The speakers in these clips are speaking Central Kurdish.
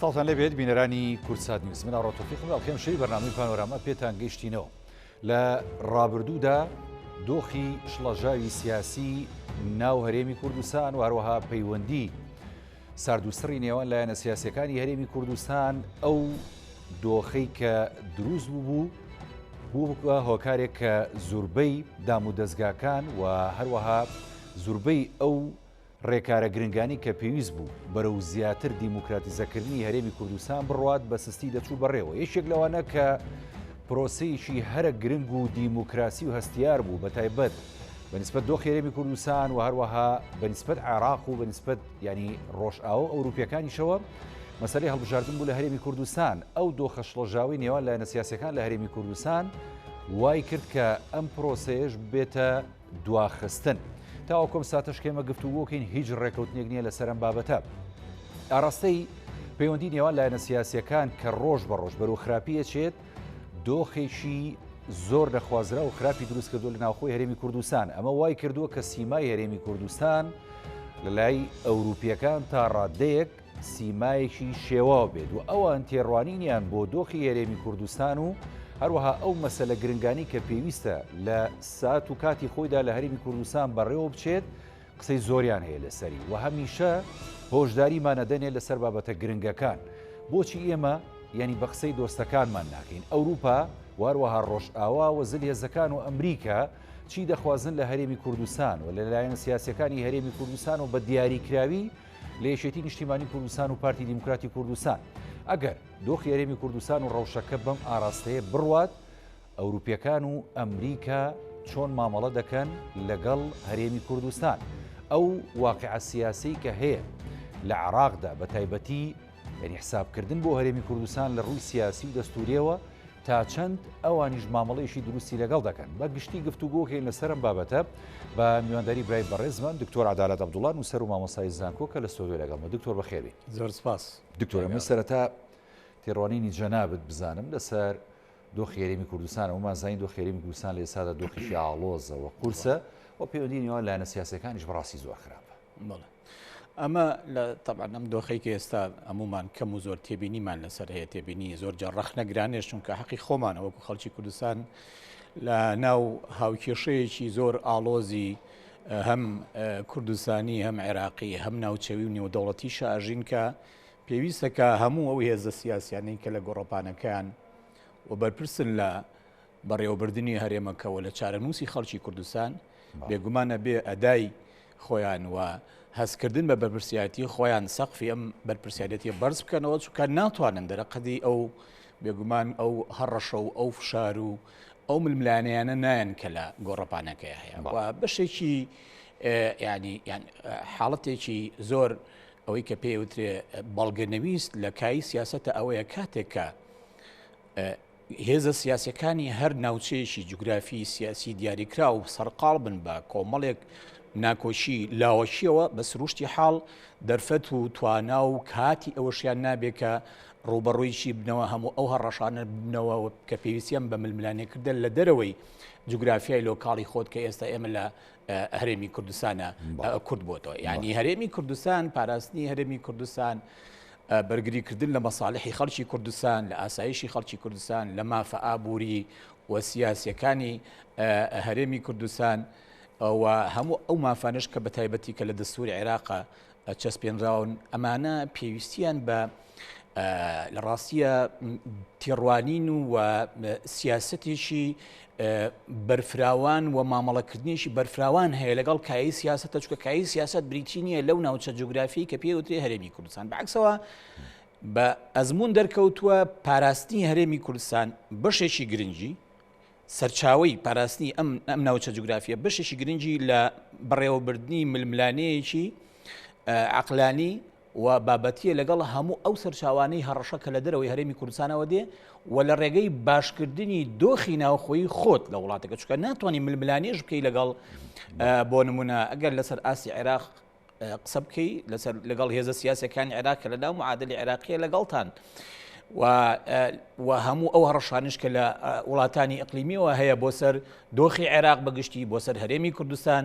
سڵاوتان لێبێت بینەرانی کوردسات نیوز من ئاڕۆ تۆفیقم لە ئەڵقەی ئەمشەوی بەرنامەی پانۆراما پێتان گەیشتینەوە لە ڕابردوودا دۆخی شڵەژاوی سیاسی ناو هەرێمی کوردستان و هەروەها پەیوەندی ساردوسڕی نێوان لایەنە سیاسەکانی هەرێمی کوردستان ئەو دۆخەی کە دروست بوو بوو بوو هۆکارێک کە زوربەی دام و دەستگاکان و هەروەها زوربەی ئەو ڕێکارە گرنگانی کە پێویست بوو بەرەو زیاتر دیموکراتیزەکردنی هەرێمی کوردستان بڕوات بە سستی دەچوو بەڕێوە. یەکێک لەوانە کە پرۆسەیەکی هەرە گرنگ و دیموکراسی و هەستیار بوو بە تایبەت بە نیسبەت دۆخی هەرێمی کوردستان و هەروەها بە نیسبەت عێراق و بە نیسبەت یانی ڕۆژئاوا و ئەوروپیەکانیشەوە مەسەلەی هەڵبژاردن بوو لە هەرێمی کوردستان. ئەو دۆخە شڵەژاوەی نێوان لایەنە سیاسیەکان لە هەرێمی کوردستان وای کرد کە ئەم پرۆسەیەش ببێتە دواخستن. تاوەکو ئەم ساتەش کە ئێمە گفتوگۆکەین هیچ ڕێکەوتنێک نییە لەسەر ئەم بابەتە. ئاراستەی پەیوەندی نێوان لایەنە سیاسیەکان کە ڕۆژ بە ڕۆژ بەرەو خراپی ئەچێت، دۆخێکی زۆر نەخوازراو و خراپی دروست کردووە لە ناوخۆی هەرێمی کوردستان. ئەمە وای کردووە کە سیمای هەرێمی کوردستان لە لای ئەوروپیەکان تا ڕادەیەک سیمایەکی شێواو بێت و ئەوان تێڕوانینیان بۆ دۆخی هەرێمی کوردستان و هەروەها ئەو مەسەلە گرنگانەی کە پێویستە لە سات و کاتی خۆیدا لە هەرێمی کوردستان بەڕێوە بچێت قسەی زۆریان هەیە لەسەری و هەمیشە هۆشداریمان ئەدەنێ لەسەر بابەتە گرنگەکان. بۆچی ئێمە یانی بە قسەی دۆستەکانمان ناکەین؟ ئەوروپا و هەروەها ڕۆژئاوا و زلهێزەکان و ئەمریکا چی دەخوازن لە هەرێمی کوردستان و لە لایەنە سیاسیەکانی هەرێمی کوردستان و بە دیاریکراوی لە یەکێتی نیشتیمانی کوردستان و پارتی دیموکراتی کوردستان. ئەگەر دۆخی هەرێمی کوردستان و ڕەوشەکە بەم ئاراستەیە بڕوات، ئەوروپیەکان و ئەمریکا چۆن مامەڵە دەکەن لەگەڵ هەرێمی کوردستان؟ ئەو واقیعە سیاسەی کە هەیە لە عێراقدا بە تایبەتی یعنی حسابکردن بۆ هەرێمی کوردستان لە ڕووی سیاسی و دەستوریەوە تا چەند ئەوانیش مامەڵەیەکی دروستی لەگەڵ دەکەن. بە گشتی گفتوگۆکەین لەسەر ئەم بابەتە بە میوانداری برای بەڕێزمان دکتۆر عەدالەت عەبدوڵا نووسەر و مامۆستای زانکۆ کە لە ستۆدیۆ لەگەڵمە. دکتۆر بەخێربێی. زۆر سپاس. دکتۆر من سەرەتا تێڕوانینی جەنابت بزانم لەسەر دۆخی هەرێمی کوردستان. ئەومان زانین دۆخی هەرێمی کوردستان لە ئێستادا دۆخێکی ئاڵۆزە و قورسە و پەیوەندی نێوان لایەنە سیاسیەکانیش بەڕاستی زۆر خراپە. بەڵێ. ئەمە لە تەبعەن ئەم دۆخەی کە ئێستا هەموومان کەم و زۆر تێبینیمان لەسەر هەیە، تێبینی زۆر جار ڕەخنەگرانێش، چونکە حەقی خۆمانە وەکو خەڵکی کوردستان لە ناو هاوکێشەیەکی زۆر ئاڵۆزی هەم کوردستانی هەم عێراقی هەم ناوچەوی و نێودەوڵەتی شاژین کە پێویستە کە هەموو ئەو هێزە سیاسیانەی کە لە گۆڕەپانەکەیان و بەرپرسن لە بەڕێوەبردنی هەرێمەکە و لە چارەنووسی خەڵکی کوردستان، بێگومان ئەبێ ئەدای خۆیان و هەستکردن بە بەرپرسیارەتی خۆیان سەقفی ئەم بەرپرسیارەتیە بەرز بکەنەوە، چونکە ناتوانن دەرەقەدی ئەو بێگومان ئەو هەڕەشە و ئەو فشار و ئەو ململانێیانە نایەن کە لە گۆڕەپانەکەی هەیە و بەشێکی ینی یان حاڵەتێکی زۆر ئەوەی کە پێوترێ بەڵگەنەویست لە کایی سیاسەتە ئەوەیە کاتێک کە هێزە سیاسیەکانی هەر ناوچەیەکی جوگرافی سیاسی دیاریکراو سەرقاڵ بن بە کۆمەڵێک ناکۆکی لاوەکیەوە، بە سروشتی حاڵ دەرفەت و توانا و کاتی ئەوەشیان نابێ کە ڕووبەڕوویی بنەوە هەموو ئەو هەڕەشانە ببنەوە کە پێویستیان بە ململانێکردن لە دەرەوەی جوگرافیای لۆکاڵی خۆت کە ئێستا ئێمە لە هەرێمی کوردستانە کورد بۆتەوە. یعنی هەرێمی کوردستان، پاراستنی هەرێمی کوردستان، بەرگریکردن لە مەساڵحی خەڵکی کوردستان، لە ئاسایشی خەڵکی کوردستان، لە مافە ئابووری و سیاسیەکانی هەرێمی کوردستان و هەموو ئەو مافانەش کە بە تایبەتی کە لە دەستوری عێراقا چەسپێنراون، ئەمانە پێویستیان بە لە ڕاستیە تێڕوانین و سیاسەتێکی بەرفراوان و مامەڵەکردنێکی بەرفراوان هەیە لەگەڵ کایەی سیاسەتە، چونکە کایەی سیاسەت بریتی نییە لەو ناوچە جوگرافی کە پێی وترێ هەرێمی کوردستان. بەعکسەوە بە ئەزموون دەرکەوتووە پاراستنی هەرێمی کوردستان بەشێکی گرنگی سەرچاوەی پاراستنی ئەم ئەم ناوچە جوگرافیە بەشێکی گرنگی لە بەڕێوەبردنی ململانێیەکی عەقلانی و بابەتییە لەگەڵ هەموو ئەو سەرچاوانەی هەڕەشە کە لە دەرەوەی هەرێمی کوردستانەوە دێ و لە ڕێگەی باشکردنی دۆخی ناوخۆیی خۆت لە وڵاتەکە، چونکە ناتوانانی ململانێش بکەی لەگەڵ بۆ نمونە ئەگەر لەسەر ئاستی عێراق قسە بکەی لەسەر لەگەڵ هێزە سیاسەکانی عێراق کە لە ناو معادلی عێراقیە لەگەڵتان. و و هەموو ئەو هەڕەشانش کە لە وڵاتانی ئەقلیمیەوە هەیە بۆ سەر دۆخی عێراق بەگشتی بۆ سەر هەرێمی کوردستان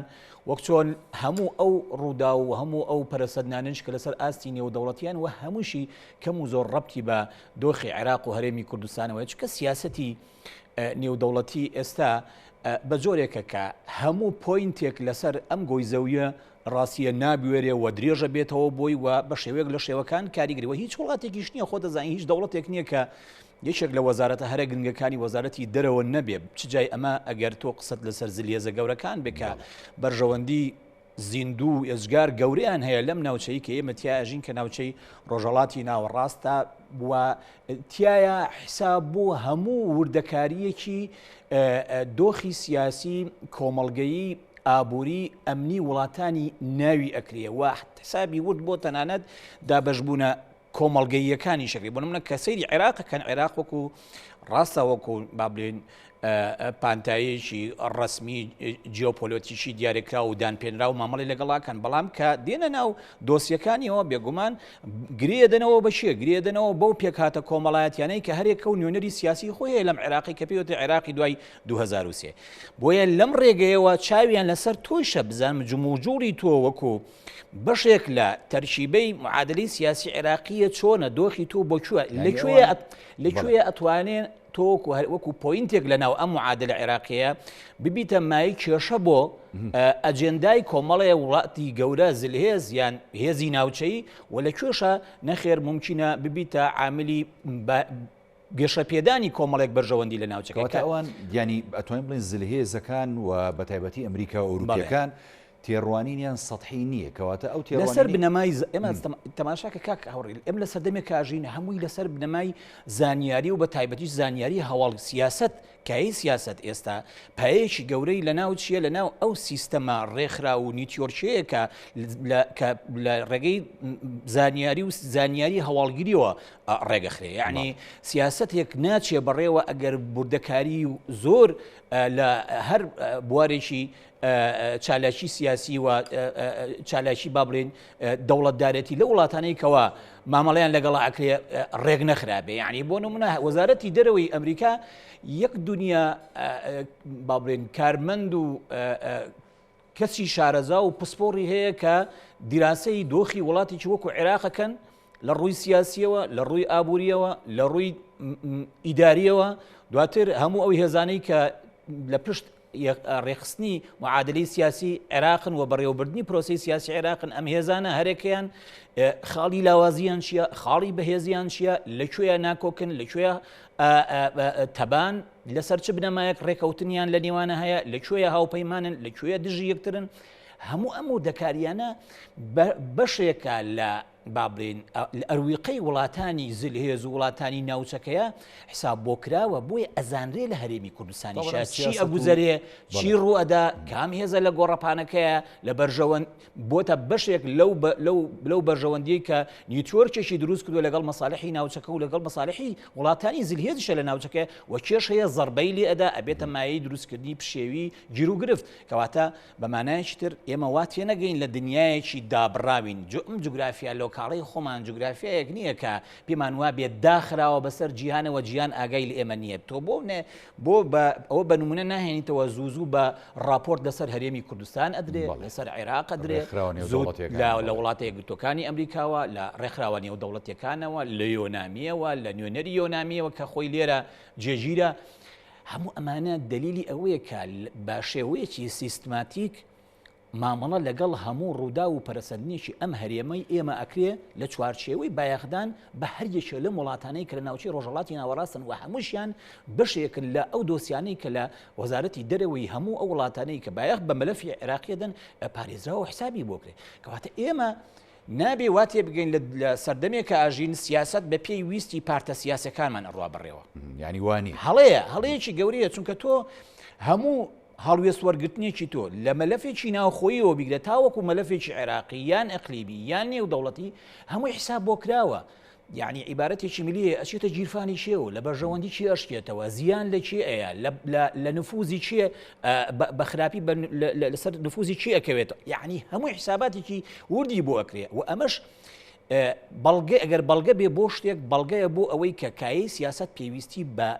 وەک چۆن هەموو ئەو ڕووداو و هەموو ئەو پەرەسەندنانەش کە لەسەر ئاستی نێودەوڵەتیان و هەمووشی کەم و زۆر ڕەبتی بە دۆخی عێراق و هەرێمی کوردستانەوە چکە سیاسەتی نێودەوڵەتی ئێستا بە جۆرێکە کە هەموو point ێک لەسەر ئەم گۆی زەویە ڕاستیە نابوێرێ و درێژە بێتەوە بۆی و بە شێوەیەک لە شێوەکان کاریگەری و هیچ وڵاتێکیش نییە خۆ دەزانین هیچ دەوڵەتێک نییە کە یەکێک لە وەزارەتە هەرە گرنگەکانی وەزارەتی دەرەوە نەبێ چ جای ئەمە ئەگەر تۆ قسەت لەسەر زلهێزە گەورەکان بێ کە بەرژەوەندی زیندوو و ئێجگار گەورەیان هەیە لەم ناوچەی کە ئێمە تیا ئەژین کە ناوچەی ڕۆژهەڵاتی ناوەڕاستە و تیایا حساب بۆ هەموو وردەکارییەکی دۆخی سیاسی کۆمەڵگەیی ئابووری ئەمنی وڵاتانی ناوی ئەکرێ و حسابی ورد بۆ تەنانەت دابەشبوونە کۆمەڵگەییەکانیش ئەکرێ. بۆ نمونە کە سەیری عێراق ئەکەن، عێراق وەکو ڕاستە وەکو با بڵێین پانتاییەکی ڕەسمی جیۆپۆلۆتیکی دیاریکراو و دانپێنراو مامەڵی لەگەڵاکەن، بەڵام کە دێنە ناو دۆسیەکانیەوە بێگومان گرێدەنەوە بە چیە؟ گرێدەنەوە بەو پێکهاتە کۆمەڵایەتیانەی کە هەرێکە و نوێنەری سیاسی خۆی هەیە لەم عێراقی کە پێوتە عێراقی دوای 2003. بۆیە لەم ڕێگەیەوە چاویان لەسەر تۆیشە بزانم جموجوڵی تۆ وەکو بەشێک لە تەرکیبەی معادلەی سیاسی عێراقیە چۆنە دۆخی تۆ بۆ کوێ لە کوێ لە کوێ ئەتوانێ تۆ وەکو هەر وەکو point ێک لە ناو ئەم معادلە عێراقیە ببیتە مای کێشە بۆ ئەجێندای کۆمەڵێ وڵاتی گەورە زلهێز یان هێزی ناوچەیی و لە کوێشە نەخێر ممکنە ببیتە عاملی گەشەپێدانی کۆمەڵێک بەرژەوەندی لە ناوچەکە. کەواتە ئەوان یانی ئەتوانین بڵێین زلهێزەکان و بەتایبەتی ئەمریکا و ئەوروپیەکان تێڕوانینیان سەتحی نییە کەواتە ئەو تێڕوانینەی لەسەر بنەمای ئێمە تەماشاکە کاک هاوڕێ ئێمە لە سەردەمێک ئاژین هەمووی لەسەر بنەمای زانیاری و بە تایبەتیش زانیاری هەواڵ سیاسەت کایەی سیاسەت ئێستا پایەیەکی گەورەی لەناو چییە؟ لەناو ئەو سیستەمە ڕێکخراو و network ەیە کە کە لە ڕێگەی زانیاری و زانیاری هەواڵگریەوە ڕێگەخرێ یعنی سیاسەتێک ناچێ بەڕێوە ئەگەر بوردەکاری زۆر لە هەر بوارێکی چالاکی سیاسی و چالاکی با بڵێین دەوڵەتدارێتی لە وڵاتانەی کەوا مامەڵەیان لەگەڵ ئەکرێ ڕێک نەخرابێ یعنی بۆ نمونە وەزارەتی دەرەوەی ئەمریکا یەک دنیا با بڵێن کارمەند و کەسی شارەزا و پسپۆڕی هەیە کە دیراسەی دۆخی وڵاتێکی وەکو عێراقەکەن لە ڕووی سیاسیەوە لە ڕووی ئابووریەوە لە ڕووی ئیداریەوە دواتر هەموو ئەو هێزانەی کە لە پشت ڕێکخستنی معادلەی سیاسی عێراقن و بەڕێوەبردنی پرۆسەی سیاسی عێراقن ئەم هێزانە هەرێکیان خاڵی لاوازیان چییە خاڵی بەهێزیان چییە لە کوێیە ناکۆکن لە کوێیە تەبان لەسەر چ بنەمایەک ڕێکەوتنیان لە نێوانە هەیە لە کوێیە هاوپەیمانن لە کوێیە دژی یەکترن هەموو ئەم وردەکاریانە بەشێکە لە با بڵێین لە ئەرویقەی وڵاتانی زلهێز و وڵاتانی ناوچەکەیە حساب بۆ کراوە بۆیە ئەزانرێ لە هەرێمی کوردستانیشە چی ئەگوزەرێ چی ڕوئەدا کام هێزە لە گۆڕەپانەکەیە لە بەرژەوەند بۆتە بەشێک لەو لەو لەو بەرژەوەندیەی کە network ێکی دروست کردووە لەگەڵ مەسالحی ناوچەکە و لەگەڵ مەسالحی وڵاتانی زلهێزیشە لە ناوچەکە و کێش هەیە زەربەی لێ ئەدا ئەبێتە مایەی دروستکردنی پشێوی گیروگرفت کەواتە بە مانایەکی تر ئێمە وا تێنەگەین لە دنیایەکی دابڕاوین، جو ئەم جوگرافیا local ەی خۆمان جوگرافیایەک نییە کە پێمان وابێت داخراوە بەسەر جیهانەوە جیهان ئاگای لە ئێمە نییە. تۆ بۆ نە بۆ بە ئەوە بە نمونە ناهێنیتەوە زوو زوو بە ڕاپۆرت لەسەر هەرێمی کوردستان ئەدرێ، لەسەر عێراق ئەدرێ، ڕێکخراوە زوو نێودەوڵەتییەکان لە لە وڵاتە یەکگرتووەکانی ئەمریکاوە، لە ڕێکخراوە نێودەوڵەتییەکانەوە، لە یۆنامییەوە، لە نوێنەری یۆنامییەوە کە خۆی لێرە جێگیرە. هەموو ئەمانە دەلیلی ئەوەیە کە بە شێوەیەکی سیستماتیک مامەڵە لەگەڵ هەموو ڕووداو و پەرەسەندنێکی ئەم هەرێمەی ئێمە ئەکرێ لە چوارچێوەی بایەخدان بە هەر یەکێ لەم وڵاتانەی کە لە ناوچەی ڕۆژهەڵاتی ناوەڕاستن و هەمووشیان بەشێکن لە ئەو دۆسیانەی کە لە وەزارەتی دەرەوەی هەموو ئەو وڵاتانەی کە بایەخ بە مەلەفی عێراقی دەن پارێزراوە و حسابی بۆ کرێ. کەواتە ئێمە نابێ وا تێبگەین لە لە سەردەمێکا ئەژین سیاسەت بە پێی ویستی پارتە سیاسەکانمان ئەڕوا بەڕێوە. یانی وا نییە. هەڵەیە، هەڵەیەکی گەورەیە چونکە تۆ هەموو هەڵوێست وەرگرتنێکی تۆ لە مەلەفێکی ناوخۆییەوە بیگرە تاوەکو مەلەفێکی عێراقی یان ئەقلیمی یان نێودەوڵەتی هەمووی حیساب بۆ کراوە. یەعنی عیبارەتێکی ملیە ئەچێتە گیرفانی کێ و لە بەرژەوەندی کێ ئەشکێتەوە زیان لە کێ ئەیە لە نفوزی کێ بە خراپی لەسەر نفوزی کێ ئەکەوێت یەعنی هەموو حیساباتێکی وردی بۆ ئەکرێ و ئەمەش. بەڵگە ئەگەر بەڵگە بێ بۆ شتێک بەڵگەیە بۆ ئەوەی کە کایەی سیاسەت پێویستی بە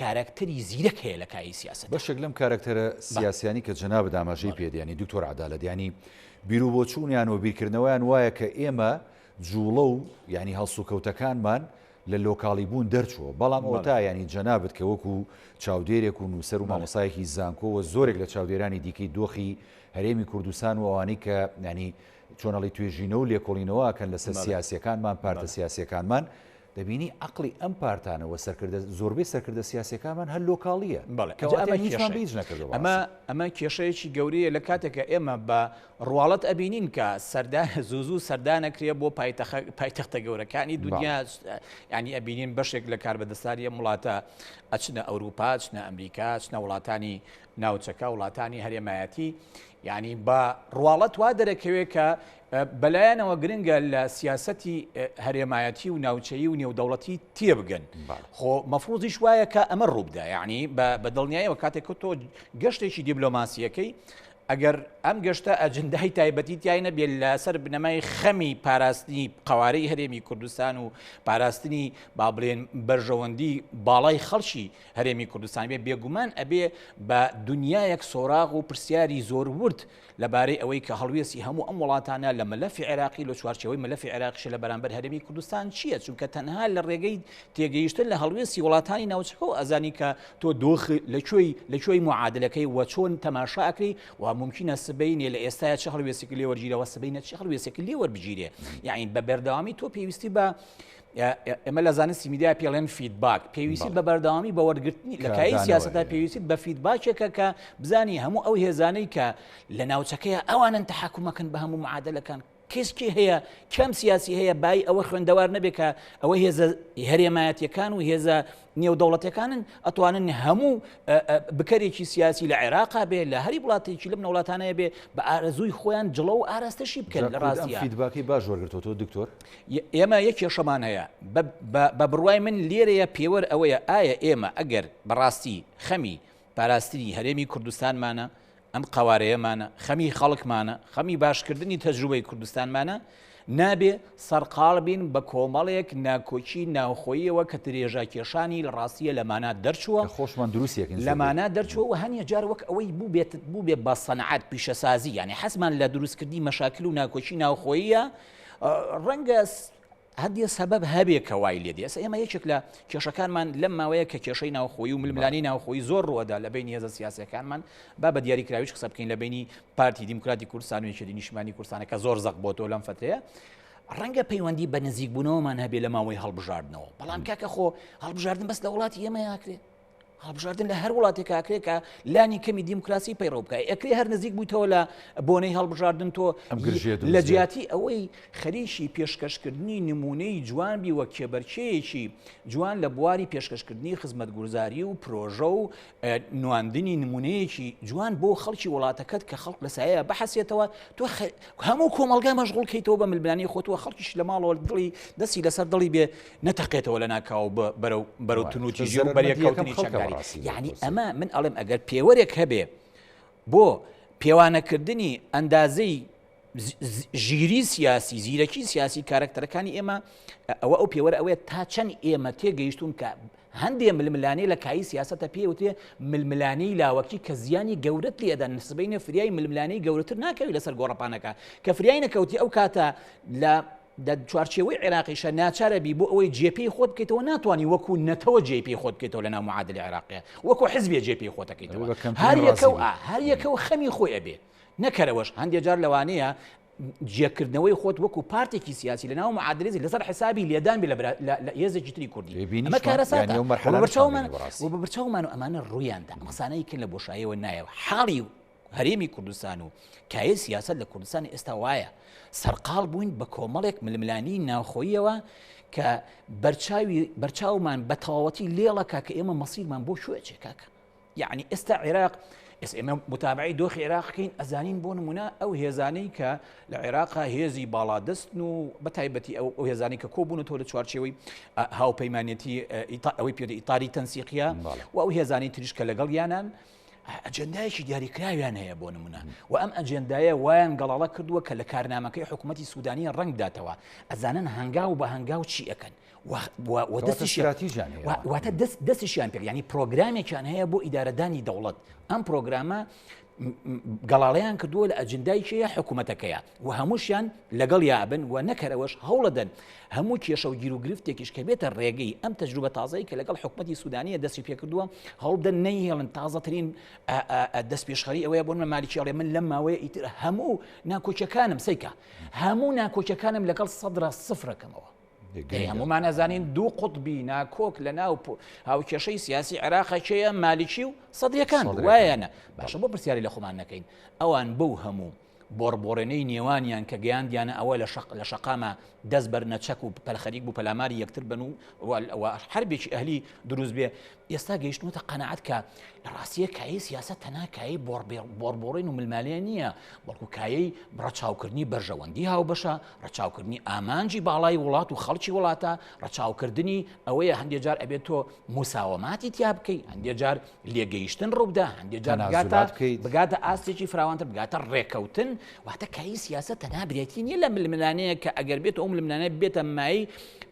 کارەکتەری زیرەک هەیە لە کایەی سیاسەت. بەشێک لەم کارەکتەرە سیاسیانەی کە جەنابت ئاماژەی پێ دەیانی دکتۆر عەدالەت یانی بیروبۆچوونیان و بیرکردنەوەیان وایە کە ئێمە جوڵە و یانی هەڵسوکەوتەکانمان لە لۆکاڵی بوون دەرچووە بەڵام ئەوەتا یانی جەنابت کە وەکو چاودێرێک و نووسەر و مامۆسایەکی زانکۆ و زۆرێک لە چاودێرانی دیکەی دۆخی هەرێمی کوردستان و ئەوانەی کە یانی چۆن ئەڵێی توێژینەوە و لێکۆڵینەوە ئەکەن لەسەر سیاسیەکانمان پارتە سیاسیەکانمان دەبینی عەقڵی ئەم پارتانە و سەرکردە زۆربەی سەرکردە سیاسیەکانمان هەر لۆکاڵیە بەڵێ کەواتە ئەمە هیچمان کێشەیە بە هیچ نەکردوە ئەمە بەڕاستی. ئەمە کێشەیەکی گەورەیە لە کاتێک کە ئێمە بە ڕواڵەت ئەبینین کە سەردان زوو زوو سەردان ئەکرێ بۆ پایتەخە پایتەختە گەورەکانی دنیا یانی ئەبینین بەشێک لە کاربەدەستانی ئەم وڵاتە ئەچنە ئەوروپا ئەچنە ئەمریکا ئەچنە وڵاتانی ناوچەکە وڵاتانی هەرێمایەتی یانی بە ڕواڵەت وا دەرەکەوێ کە بەلایەنەوە گرنگە لە سیاسەتی هەرێمایەتی و ناوچەیی و نێودەوڵەتی تێبگەن. خۆ مەفروزیش وایە کە ئەمە ڕووبدا یعنی بە دڵنیایەوە کاتێک کە تۆ گەشتێکی دیبلۆماسیەکەی ئەگەر ئەم گەشتە ئەجندای تایبەتی تیای نەبێت لەسەر بنەمای خەمی پاراستنی قوارەی هەرێمی کوردستان و پاراستنی با بڵێن بەرژەوەندی باڵای خەڵکی هەرێمی کوردستان بێ، بێگومان ئەبێ بە دونیایەک سۆراغ و پرسیاری زۆر ورد لەبارەی ئەوەی کە هەڵوێستی هەموو ئەم وڵاتانە لە مەلەفی عێراقی لە چوارچێوەی مەلەفی عێراقیش لە بەرامبەر هەرێمی کوردستان چییە، چونکە تەنها لە ڕێگەی تێگەیشتن لە هەڵوێستی وڵاتانی ناوچەکەوە ئەزانی کە تۆ دۆخ لە کوێی لە کوێی موعادلەکەی و چۆن تەماشا ئەکرێی و مومکینە سبەینێ لە ئێستایا چ هەڵوێستێک لێ وەرگیرەوە سبەینە چ هەڵوێستێک لێ وەربگیرێ یعنی بە بەردەوامی تۆ پێویستی بە ئێمە لە زانستی میدیا پێڵێن feedback، پێویستیت بە بەردەوامی بە وەرگرتنی لە کایەی سیاسەتا پێویستیت بە feedback ێکە کە بزانی هەموو ئەو هێزانەی کە لە ناوچەکەیە ئەوانن تەحەکومەکەن بە هەموو معادلەکان کەس کێ هەیە کەم سیاسی هەیە بای ئەوە خوێندەوار نەبێ کە ئەوە هێزە هەرێمایەتیەکان و هێزە نێودەوڵەتەکانن ئەتوانن هەموو بکەرێکی سیاسی لە عێراقا بێ لە هەری وڵاتێکی لەم وڵاتانەیە بێ بە ئارەزووی خۆیان جڵە و ئاراستەشی بکەن لە ڕاستیە feedback ی باش وەرگرتووە دکتۆر؟ ئێمە یەک کێشەمان هەیە بە بڕوای من لێرەیە پێوەر ئەوەیە ئایا ئێمە ئەگەر بەڕاستی خەمی پاراستنی هەرێمی کوردستانمانە ئەم قەوارەیەمانە خەمی خەڵکمانە خەمی باشکردنی تەجروبەی کوردستانمانە نابێ سەرقاڵ بین بە کۆمەڵێک ناکۆکی ناوخۆییەوە کە درێژەکێشانی لە ڕاستیە لە مانا دەرچووە کە خۆشمان دروستیەکەین لە مانا دەرچووە و هەنیە جار وەک ئەوەی بووبێت بووبێ بە سەنعەت پیشەسازی یانی حەزمان لە دروستکردنی مەشاکل و ناکۆکی ناوخۆییە ڕەنگە هەندێ سەبەب هەبێ کە وای لێ دێ ئێستا ئێمە یەکێک لە کێشەکانمان لەم ماوەیە کە کێشەی ناوخۆیی و ململانێی ناوخۆیی زۆر ڕووەدا لە بەینی هێزە سیاسیەکانمان با بە دیاریکراویش قسە بکەین لە بەینی پارتی دیموکراتی کوردستان و یەکێتی نیشتمانی کوردستانە کە زۆر زەق بۆتەوە لەم فترەیە ڕەنگە پەیوەندی بە نزیکبوونەوەمان هەبێ لە ماوەی هەڵبژاردنەوە بەڵام کاکە خۆ هەڵبژاردن بەس لە وڵاتی ئێمە یاکرێ هەڵبژاردن لە هەر وڵاتێک ئاکرێ کە لانی کەمی دیموکراسی پەیڕەو بکە ئەکرێ هەر نزیک بوویتەوە لە بۆنەی هەڵبژاردن تۆ لە جیاتی ئەوەی خەریکی پێشکەشکردنی نمونەی جوان بی وە کێبەرکێیەکی جوان لە بواری پێشکەشکردنی خزمەتگوزاری و پرۆژە و نواندنی نمونەیەکی جوان بۆ خەڵکی وڵاتەکەت کە خەڵک لە سایە بحەسێتەوە تۆ هەموو کۆمەڵگا مەشغوڵ کەیتەوە بە ململانێی خۆتوە خەڵکیش لە ماڵەوە دڵی دەستی لەسەر دڵی بێ نەتەقێتەوە لە ناکاو بەرەو بەرەو تونوتیژی و بەریەککەوتنی چەکداری یعنی ئەمە من ئەڵێم ئەگەر پێوەرێک هەبێ بۆ پێوانەکردنی ئەندازەی ژیری سیاسی زیرەکی سیاسی کارکتەرەکانی ئێمە ئەوە ئەو پێوەرە ئەوەیە تا چەند ئێمە تێگەیشتون کە هەندێ ململانێ لە کایی سیاسەتە پێی وترێ ململانێی لاوەکی کە زیانی گەورەت لێ ئەدەن، سبەینێ فریای ململانێی گەورەتر ناکەوی لەسەر گۆڕەپانەکە، کە فریای نەکەوتی ئەو کاتە لە لە چوارچێوەی عێراقیشە ناچارە بی بۆ ئەوەی جێپێی خۆت بکەیتەوە ناتوانانی وەکو نەتەوە جێ پێی خۆت بکەیتەوە لە ناو معادلی عێراقیە وەکو حزبێ جێ پێی خۆت دەکەیتەوە هەر یەکە و هەر یەکە و خەمی خۆی ئەبێ نەکەرەوەش هەندێ جار لەوانەیە جێکردنەوەی خۆت وەکو پارتێکی سیاسی لە ناو معادلەی لەسەر حسابی لێدان بێ لە هێزێکی تری کوردی ئەمە کارەساتە و بە بەرچاومان و ئەمانە ڕوویاندا ئەم قسانەی کە لە بۆشاییەوە نایەوە حاڵی و هەرێمی کوردستان و کایە سیاسەت لە کوردستان ئێستا وایە سەرقاڵ بووین بە کۆمەڵێک ململانی ناوخۆییەوە کە بەرچاوی بەرچاومان بە تەواوەتی لێڵەکە کە ئێمە مەسیرمان بۆ کوێ چێ کاکە یەعنی ئێستا عێراق ئێستا ئێمە متابعەی دۆخی عێراق کەین ئەزانین بۆ نمونە ئەو هێزانەی کە لە عێراقا هێزی باڵادەستن و بە تایبەتی ئەو ئەو هێزانەی کە کۆبوونەتەوە لە چوارچێوەی هاوپەیمانەتی ئەوەی پێ ئیتاری تەنسیقیە و ئەو هێزانەی تریش کە لەگەڵ یانان. ئەجێندایەکی دیاریکراویان هەیە بۆ نمونە و ئەم ئەجێندایە وایان گەڵاڵە کردووە کە لە کارنامەکەی حکوومەتی سوودانی ڕەنگ بداتەوە ئەزانن هەنگاو بە هەنگاو چی ئەکەن واتە دەستیشیان پێ ینی پرۆگرامێکیان هەیە بۆ ئیدارەدانی دەوڵەت ئەم پرۆگرامە گەڵاڵەیان کردووە لە ئەجندای کێیە حکوومەتەکەیە و هەمووشیان لەگەڵ یابن و نەکەرەوەش هەوڵەدەن هەموو کێشە و گیروگرفتێکیش کە بێتە ڕێگەی ئەم تەجروبە تازەی کە لەگەڵ حکومەتی سوودانیە دەستی پێکردووە هەوڵدەن نەیهێڵن تازەترین دەستپێشخەری ئەوەیە بۆ نمە مالیکی ئەڵێ من لەم ماوەیە ئیتر هەموو ناکۆکیەکانم سەیکە هەموو ناکۆکیەکانم لەگەڵ سەدرا سفرەکەمەوە. دەی هەموومان ئەزانین دوو قوتبی ناکۆک لە ناو هاوکێشەی سیاسی عێراقە کێیە مالیکی و سەدرەکان وایەنە باشە بۆ پرسیاری لە خۆمان نەکەین ئەوان بەو هەموو بۆڕبۆڕێنەی نێوانیان کە گەیاندیانە ئەوە لە شەق لە شەقامە دەست بەرنە چەک و پەلخەریک بوو پەلاماری یەکتر بن و حربێکی ئەهلی دروست بێ ئێستا گەیشتووەتە قەناعەت کە لە ڕاستیە کایەی سیاسەت تەنها کایەی بۆڕبۆڕین و ملمالێ نییە، بەڵکو کایەی ڕەچاوکردنی بەرژەوەندی هاوبەشە، ڕەچاوکردنی ئامانجی باڵای وڵات و خەڵکی وڵاتە، ڕەچاوکردنی ئەوەیە هەندێ جار ئەبێت تۆ موساوەماتی تیا بکەی، هەندێ جار لێگەیشتن ڕووبدا، هەندێ جار بگاتە ئاستێکی فراوانتر، بگاتە ڕێکەوتن، واتە کایەی سیاسەت تەنها برێتی نییە لە ململانێیەک کە ئەگەر بێت ئەو ململانێ بێتە مایەی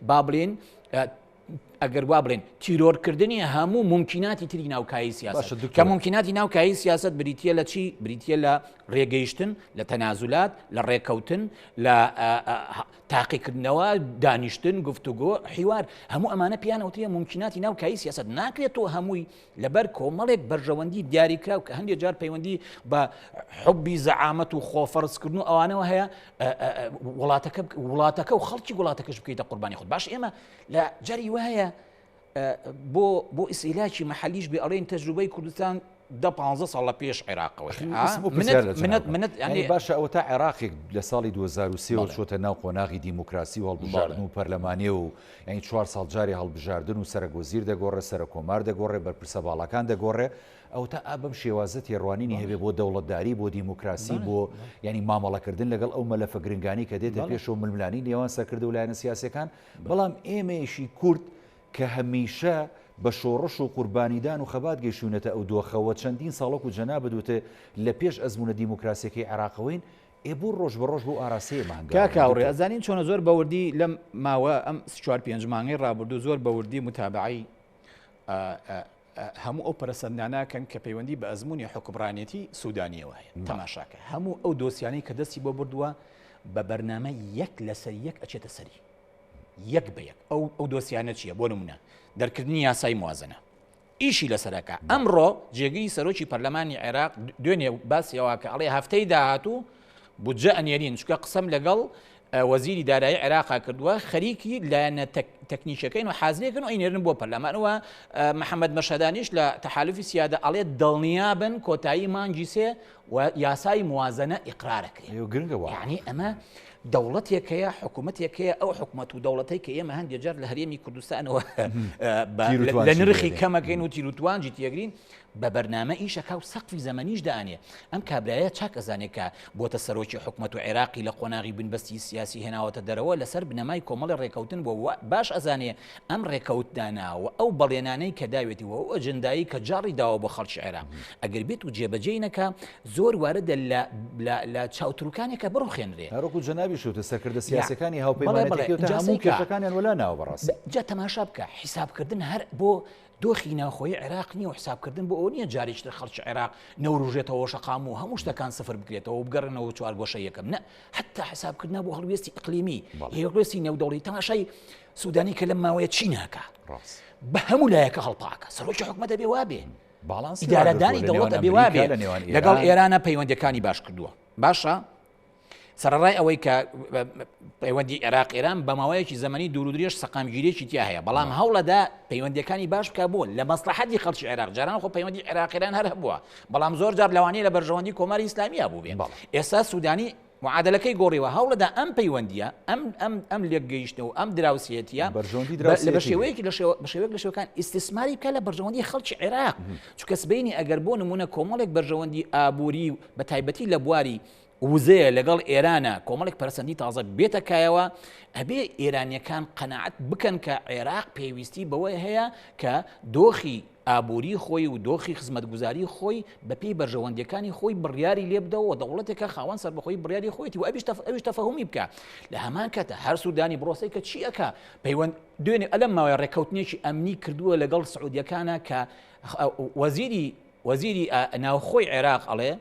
با بڵێین ئەگەر وا بڵێن تیرۆرکردنی هەموو مومکیناتی تری ناو کایەی سیاسەت باشە دکتۆر. کە مومکیناتی ناو کایەی سیاسەت بریتییە لە چی؟ بریتییە لە ڕێگەیشتن، لە تەنازولات، لە ڕێکەوتن، لە تاقیکردنەوە، دانیشتن، گفتوگۆ، حیوار، هەموو ئەمانە پێیان ئەوترێ مومکیناتی ناو کایەی سیاسەت. ناکرێت تۆ هەمووی لەبەر کۆمەڵێک بەرژەوەندی دیاریکراو کە هەندێک جار پەیوەندی بە حوبی زەعامەت و خۆفەرزکردن و ئەوانەوە هەیە وڵاتەکە وڵاتەکە و خەڵکی وڵاتەکەش بکەیتە قوربانی خۆت. باش ئێمە لە جاری وایە بۆ بۆ ئیسیلاکی محلیش بێ ئەڵێن تەجروبەی کوردستان دە پ ساڵ لە پێش عێراقەوە منەت ینی باشە ئەوە تا عێراقێک لە ساڵی 2023 چۆتە ناو قۆناغی دیموکراسی و هەڵبژاردن و پەرلەمانی و ینی چوار ساڵ جارێ هەڵبژاردن و سەرەک وەزیر دەگۆڕێ سەرەک کۆمار دەگۆڕێ بەرپرسە باڵاکان دەگۆڕێ ئەوە تا ئا بەم شێوازە تێڕوانینی هەبێ بۆ دەوڵەتداری بۆ دیموکراسی بۆ ینی مامەڵەکردن لەگەڵ ئەو مەلەفە گرنگانی کە دێتە پێشەوە ململانی نێوان سەرکردە و لایەنە سیاسەکان بەڵام ئێمەیشی کورد کە هەمیشە بە شۆڕش و قوربانیدان و خەبات گەیشتوینەتە ئەو دۆخە و چەندین ساڵ وەکو جەنابت وتت لە پێش ئەزموونە دیموکراسیەکەی عێراقەوەین، ئێ بۆ ڕۆژ بە ڕۆژ بەو ئاراستەیە ئێمە هەنگاو کاک ئەنێین هاوڕێ دکتۆر؟ ئەزانین چۆنە زۆر بە وردی لەم ماوە ئەم چوار پێنج مانگەی ڕابردوو زۆر بە وردی متابەعەی هەموو ئەو پەرەسەندنانە کەن کە پەیوەندی بە ئەزموونی حوکمڕانێتی سوودانییەوە هەیە. تەماشاکە هەموو ئەو دۆسیانەی کە دەستی بۆ بردووە بە بەرنامە یەک لەسەر یەک ئەچێتە سەری. یەک بە یەک. ئەو ئەو دۆسیانە چییە؟ بۆ نموونە دەرکردنی یاسای موازنە ئیشی لەسەرەکە. ئەمڕۆ جێگری سەرۆکی پەرلەمانی عێراق دوێنێ باسی ئەوە کە ئەڵێ هەفتەی داهاتوو بودجە ئەنێرین، چونکە قسەم لەگەڵ وەزیری دارایی عێراقا کردووە، خەریکی لایەنە تەکنیکیەکەین و حازرێکن و ئەینێرن بۆ پەرلەمان و محەممەد مەشهەدانیش لە تەحالفی سیادە ئەڵێ دڵنیابن کۆتایی مانگی سێ و یاسای موازنە ئیقرارەکرێ. گرنگە وا. یعنی ئەمە دەوڵەتێک هەیە، حکوومەتێک هەیە، ئەو حکوومەت و دەوڵەتەی کە ئێمە هەندێک جار لە هەرێمی کوردستانەوە لە نرخی کەمەکەین و تیروتوانجی تێگرین، بە بەرنامە ئیش ئەکا و سەقفی زەمەنیش دائەنێ. ئەم کابرایە چاک ئەزانێ کە بۆتە سەرۆکی حکومەت و عێراقی لە قۆناغی بنبەستی سیاسی هێناوەتە دەرەوە لەسەر بنەمای کۆمەڵێ ڕێکەوتن بووە و باش ئەزانێ ئەم ڕێکەوتنانە و ئەو بەڵێنانەی کە داوێتی و ئەو ئەجندایەی کە جاڕی داوە بۆ خەڵکی عێراق ئەگەر بێت و جێبەجێی نەکا زۆر واردە لە لە لە چاوتروکانێکە بڕوخێنرێ. هەر وەکو جەنابیشت وتت سەرکردە یا سیاسیەکانی بەڵێ بەڵێ هاوپەیمانێتیەکەی وتە جا هەموو سەیکا کێشەکانیان وەلا ناوە بەڕاستی. جا تەماشا بکە حیسابکردن هەر بۆ دۆخی ناوخۆیی عێراق نییە و حسابکردن بۆ ئەوە نییە جارێکی تر خەڵکی عێراق نەوروژێتەوە شەقام و هەموو شتەکان سفر بکرێتەوە و بگەڕێنەوە چوارگۆشەی یەکەم، نە، حەتا حسابکردنە بۆ هەڵوێستی ئیقلیمی، هەڵوێستی نێودەوڵەتی. تەماشای سوودانی کە لەم ماوەیە چی ناکا؟ بە هەموو لایەکە هەڵپاکە. سەرۆکی حکومەت ئەبێ وابێ. ئیدارەدانی دەوڵەت ئەبێ وابێ. لەگەڵ ئێرانە پەیوەندیەکانی باش کردووە. باشە؟ سەرەڕای ئەوەی کە پەیوەندی عێراق ئێران بە ماوەیەکی زەمەنی دوور و درێژ سەقامگیریەکی تیا هەیە بەڵام هەوڵەدا پەیوەندیەکانی باش بکە بۆ لە مەسلحەتی خەڵکی عێراق جاران خۆ پەیوەندی عێراق ئێران هەر هەبووە بەڵام زۆر جار لەوانەیە لە بەرژەوەندی کۆماری ئیسلامیە بوو بێ ئێستا سوودانی معادلەکەی گۆڕیوە هەوڵەدا ئەم پەیوەندیە ئەم ئەم ئەم لێکگەیشتن و ئەم دراوسێتیە بەرژەوەندی لە بە شێوەیەکی لە شێوە بە شێوەیەک لە شێوەکان ئیستیسماری بکە لە بەرژەوەندی خەڵکی عێراق چونکە سبەینی ئەگەر بۆ نمونە کۆمەڵێک بەرژەوەندی ئابووری و بە تایبەتی لە بواری وزەیە لەگەڵ ئێرانە کۆمەڵێک پەرەسەندی تازە بێتە کایەوە، ئەبێ ئێرانیەکان قەناعەت بکەن کە عێراق پێویستی بەوە هەیە کە دۆخی ئابووری خۆی و دۆخی خزمەتگوزاری خۆی بەپێی بەرژەوەندیەکانی خۆی بڕیاری لێ بدەوە و دەوڵەتێکە خاوەن سەربەخۆی بڕیاری خۆیەتی و ئەویش ئەویش تەفەهومی بکە لە هەمان کاتە هەر سوودانی بڕۆسەی کە چی ئەکا پەیوەند دوێنێ ئەلەم ماوەیە ڕێککەوتنێکی ئەمنی کردووە لەگەڵ سعودیەکانە کە وەزیری وەزیری ناوخۆی عێراق ئەڵێ،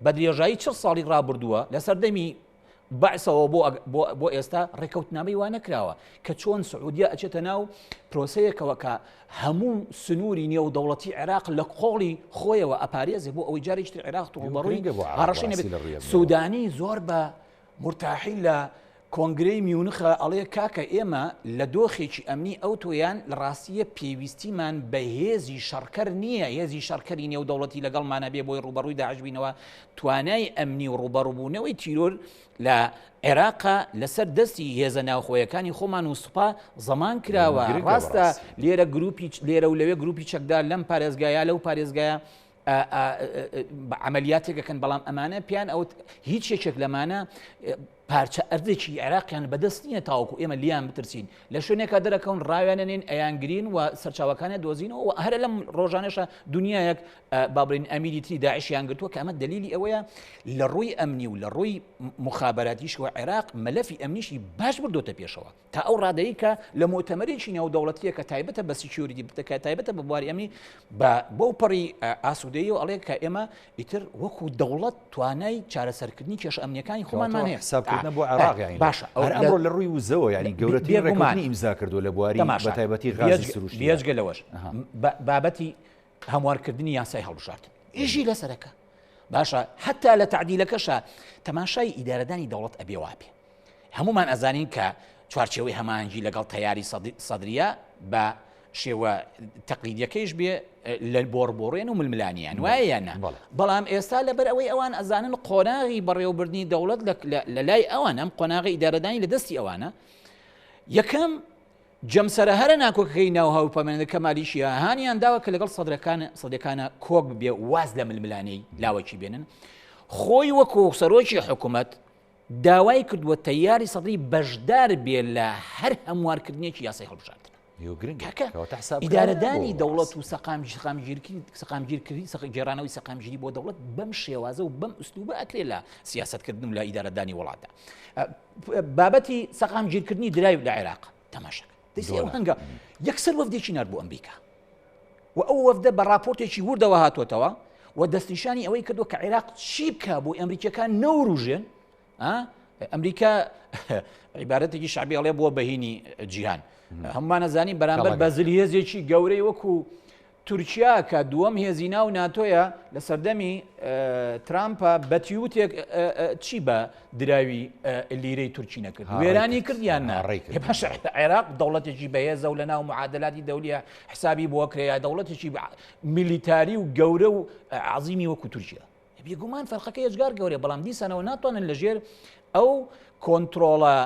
بە درێژایی چڵ ساڵی ڕابردووە لە سەردەمی بەعسەوە بۆ بۆ ئێستا ڕێکەوتنامەی وا نەکراوە کە چۆن سعودیە ئەچێتە ناو پرۆسەیەکەوە کە هەموو سنووری نێودەوڵەتی عێراق لە قۆڵی خۆیەوە ئەپارێزێ بۆ ئەوەی جارێکی تر عێراق ڕووبەڕووی هەڕەشەی نەبێت. سودانی زۆر بە مورتاحی لە کۆنگرەی میونخە ئەڵێ کاکە ئێمە لە دۆخێکی ئەمنی ئەوتۆیان لە ڕاستییە پێویستیمان بە هێزی شەڕکەر نییە، هێزی شەڕکەری نێودەوڵەتی لەگەڵمانە بێ بۆی ڕووبەڕووی داعش بینەوە، توانای ئەمنی و ڕووبەڕووبوونەوەی تیرۆر لە عێراقا لەسەر دەستی هێزە ناوخۆیەکانی خۆمان و سوپا زەمان کراوە. ڕاستە لێرە گروپی لێرە و لەوێ گروپی چەکدار لەم پارێزگایە لەو پارێزگایە عەمەلیاتێک ئەکەن بەڵام ئەمانە پێیان ئەوت هیچ یەکێک لەمانە پارچە ئەرزێکی عێراقیان بەدەست نییە تاوەکو ئێمە لیان بترسین لە شوێنێکا دەرەکەون ڕاویانەنین ئەیانگرین و سەرچاوەکانیان دۆزینەوە و هەرە لەم ڕۆژانەشە دنیایەک با بڵێین ئەمیری تری داعشیان گرتووە کە ئەمە دلیلی ئەوەیە لە ڕووی ئەمنی و لە ڕووی مخابەراتیشەوە عێراق مەلەفی ئەمنیشی باش بردۆتە پێشەوە تا ئەو ڕادەی کە لە موتەمەرێکی نێودەوڵەتیە کە تایبەتە بە security کە تایبەتە بە بواری ئەمنی بە بەو پەڕی ئاسوودەیی و ئەڵێ کە ئێمە ئیتر وەکو دەوڵەت توانای چارەسەرکردنی کێشە ئەمنیەکانی خۆمانمان هەیە حسابکردنە بۆ عێراق یانی باشە ئەو ئەمڕۆ لە ڕووی وزەوە یانی گەورەترین ڕێککەوتنی ئیمزا کردووە لە بواری بە تایبەتی غازی سروشتی بێجگە لەوەش بابەتی هەموارکردنی یاسای هەڵبژاردن ئیشی لەسەرەکە باشە حتا لە تعدیلەکەشە تەماشای ئیدارەدانی دەوڵەت ئەبێ وابێ هەموومان ئەزانین کە چوارچێوەی هەماهەنگی لەگەڵ تەیاری سەدریە بە شێوە تەقلیدیەکەیش بێ لە بۆڕبۆڕێن و ململانیان وایە یان نا بەڵام ئێستا لەبەر ئەوەی ئەوان ئەزانن قۆناغی بەڕێوەبردنی دەوڵەت لە لای ئەوان ئەم قۆناغی ئیدارەدانی لە دەستی ئەوانە یەکەم جەمسەرە هەرە ناکۆکەکەی ناو هاوپەیمانە کەمالیشیە هانیان داوە کە لەگەڵ سەدرەکان سەدەکانە کۆک ببێ واز لە ململانێی لاوەکی بێنن خۆی وەکو سەرۆکی حکوومەت داوای کردووە تەیاری سەدری بەشدار بێ لە هەر هەموارکردنێکی یاسای هەڵبژاردن. کاکە ئیدارەدانی دەوڵەت و سەقامگیرکردنی گێڕانەوەی سەقامگیری بۆ دەوڵەت بەم شێوازە و بەم ئوسلوبە ئەکرێ لە سیاسەتکردن و لە ئیدارەدانی وڵاتە. بابەتی سەقامگیرکردنی دراوی لە عێراق تەماشاکە. دەی ئەو هەنگا یەکسەر وەفدێکی نارد بۆ ئەمریکا. و ئەو وەفدە بە ڕاپۆرتێکی وردەوە هاتووەتەوە و دەستنیشانی ئەوەی کردووە کە عێراق چی بکە بۆ ئەمریکیەکان نەوروژێن ئەمریکا عیبارەتێکی شعبی ئەڵێ بووە بەهینی جیهان هەمومانەزانی بەرامبەر بە زلهێزێکی گەورەی وەکو تورکیا کە دووەم هێزی ناو ناتۆیە لە سەردەمی ترامپە بە تیوتێک چی بە دراوی لیرەی تورکی نەکرد وێرانی کرد یان نا باشە عێراق دەوڵەتێکی بەهێزە و لە ناو معادلاتی دەولیە حسابی بۆ کرێ یا دەوڵەتێکی میلیتاری و گەورە و عەزیمی وەکو تورکیا بێگومان فەرقەکە یەجگار گەورەیە بەڵام دیسانەوە ناتوانن لەژێر ئەو کۆنترۆڵە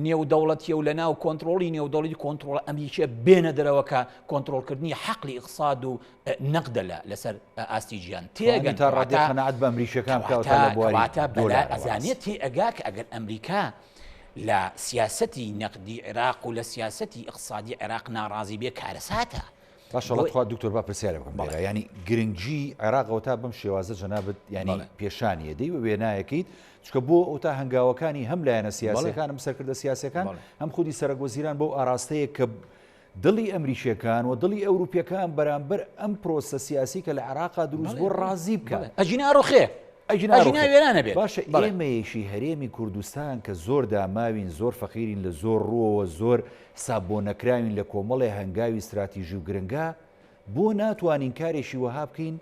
نێودەوڵەتیە و لە ناو کۆنترۆڵی نێودەوڵەتی کۆنترۆڵ ئەمریکیە بێنە دەرەوە کە کۆنترۆڵکردنی حەقلی ئیقساد و نەقدە لە لەسەر ئاستی جیهان تێگەن تا ڕادەی قەناعەت بە ئەمریکیەکان بکات تا لە بواری کەواتە بەلا ئەزانێت تێ ئەگا کە ئەگەر ئەمریکا لە سیاسەتی نەقدی عێراق و لە سیاسەتی ئیقسادی عێراق ناڕازی بێ کارەساتە. باشە بەڵێ تخوا دکتۆر با پرسیارێک بکەم لێرە یانی گرنگی عێراق ئەوەتا بەم شێوازە جەنابت یانی پێشانیە دەی وێنایەکەیت چکە بۆ ئەوتا هەنگاوەکانی هەم لایەنە سیاسەکان هەم سەرکردە سیاسەکان هەم خودی سەرەک وەزیران بەو ئاراستەیە کە دڵی ئەمریکیەکان و دڵی ئەوروپیەکان بەرامبەر ئەم پرۆسە سیاسی کە لە عێراقا دروست بۆ ڕازی بکە ئەجینا ڕوخێ ئەگینا وێرانە بێت باشە ئێمەیەشی هەرێمی کوردستان کە زۆر داماوین زۆر فەقیرین لە زۆر ڕووەوە زۆر حساب بۆ نەکراوین لە کۆمەڵێ هەنگاوی ستراتیژی و گرنگا، بۆ ناتوانین کارێکی وەها بکەین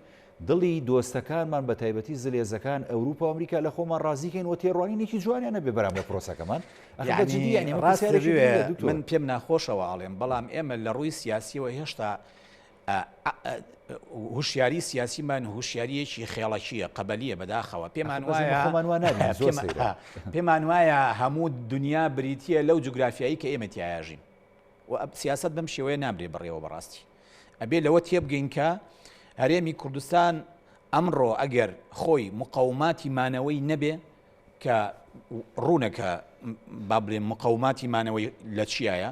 دڵی دۆستەکانمان بە تایبەتی زلێزەکان ئەوروپا و ئەمریکا لە خۆمان ڕازی کەین و تێڕوانینێکی جوانیان هەبێ بەرامبەر پرۆسەکەمان؟ ئەخر بە جدی یانی ئەمە پرسیارێکی گرنگە دکتۆر. من پێم ناخۆشەوە ئەڵێم بەڵام ئێمە لە ڕووی سیاسیەوە هێشتا هوشیاری سیاسیمان هوشیاریەکی خێڵەکیە قەبەلیە بەداخەوە پێمان وایە پێمان وایە هەموو دنیا بریتە لەو جوگرافیایی کە ئێمە تیاژین و سیاست بەم شێوەیە نابرێ بەڕێوە بەڕاستی ئەبێ لەوە تێبگەین کە هەرێمی کوردستان ئەمڕۆ ئەگەر خۆی مقەوماتی مانەوەی نەبێ کە ڕوونە کە با بڵێم مقەوماتی مانەوەی لە چیایە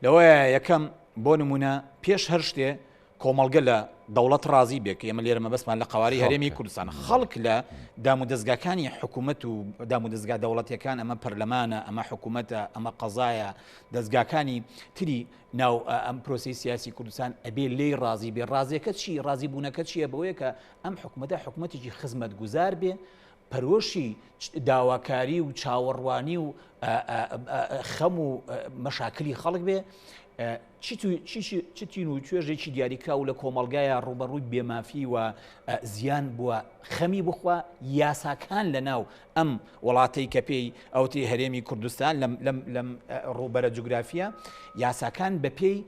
لەوەیە یەکەم بۆ نمونە پێش هەر شتێ کۆمەڵگە لە دەوڵەت ڕازی بێ کە ئێمە لێرە مەبەستمان لە قەوارەی هەرێمی کوردستان خەڵک لە دامودەزگاکانی حکوومەت و دامودەزگا دەوڵەتیەکان ئەمە پەرلەمانە ئەمە حکوومەتە ئەمە قەزایە دەزگاکانی تری ناو ئەم پرۆسی سیاسی کوردستان ئەبێ لێی ڕازی بێ ڕازیەکە چی ڕازی بوونەکە چییە بەوەیە کە ئەم حکوومەتە حکوومەتێکی خزمەتگوزار بێ پەرۆشی داواکاری و چاوەڕوانی و خەم و مەشاکلی خەڵک بێ چ تین و توێژێکی دیاریکراو لە کۆمەڵگایە ڕوبەڕووی بێمافی و زیان بووە خەمی بخوا یاساکان لە ناو ئەم وڵاتەی کە پێی ئەوتی هەرێمی کوردستان لەم ڕووبەرە جوگرافیە یاساکان بەپێی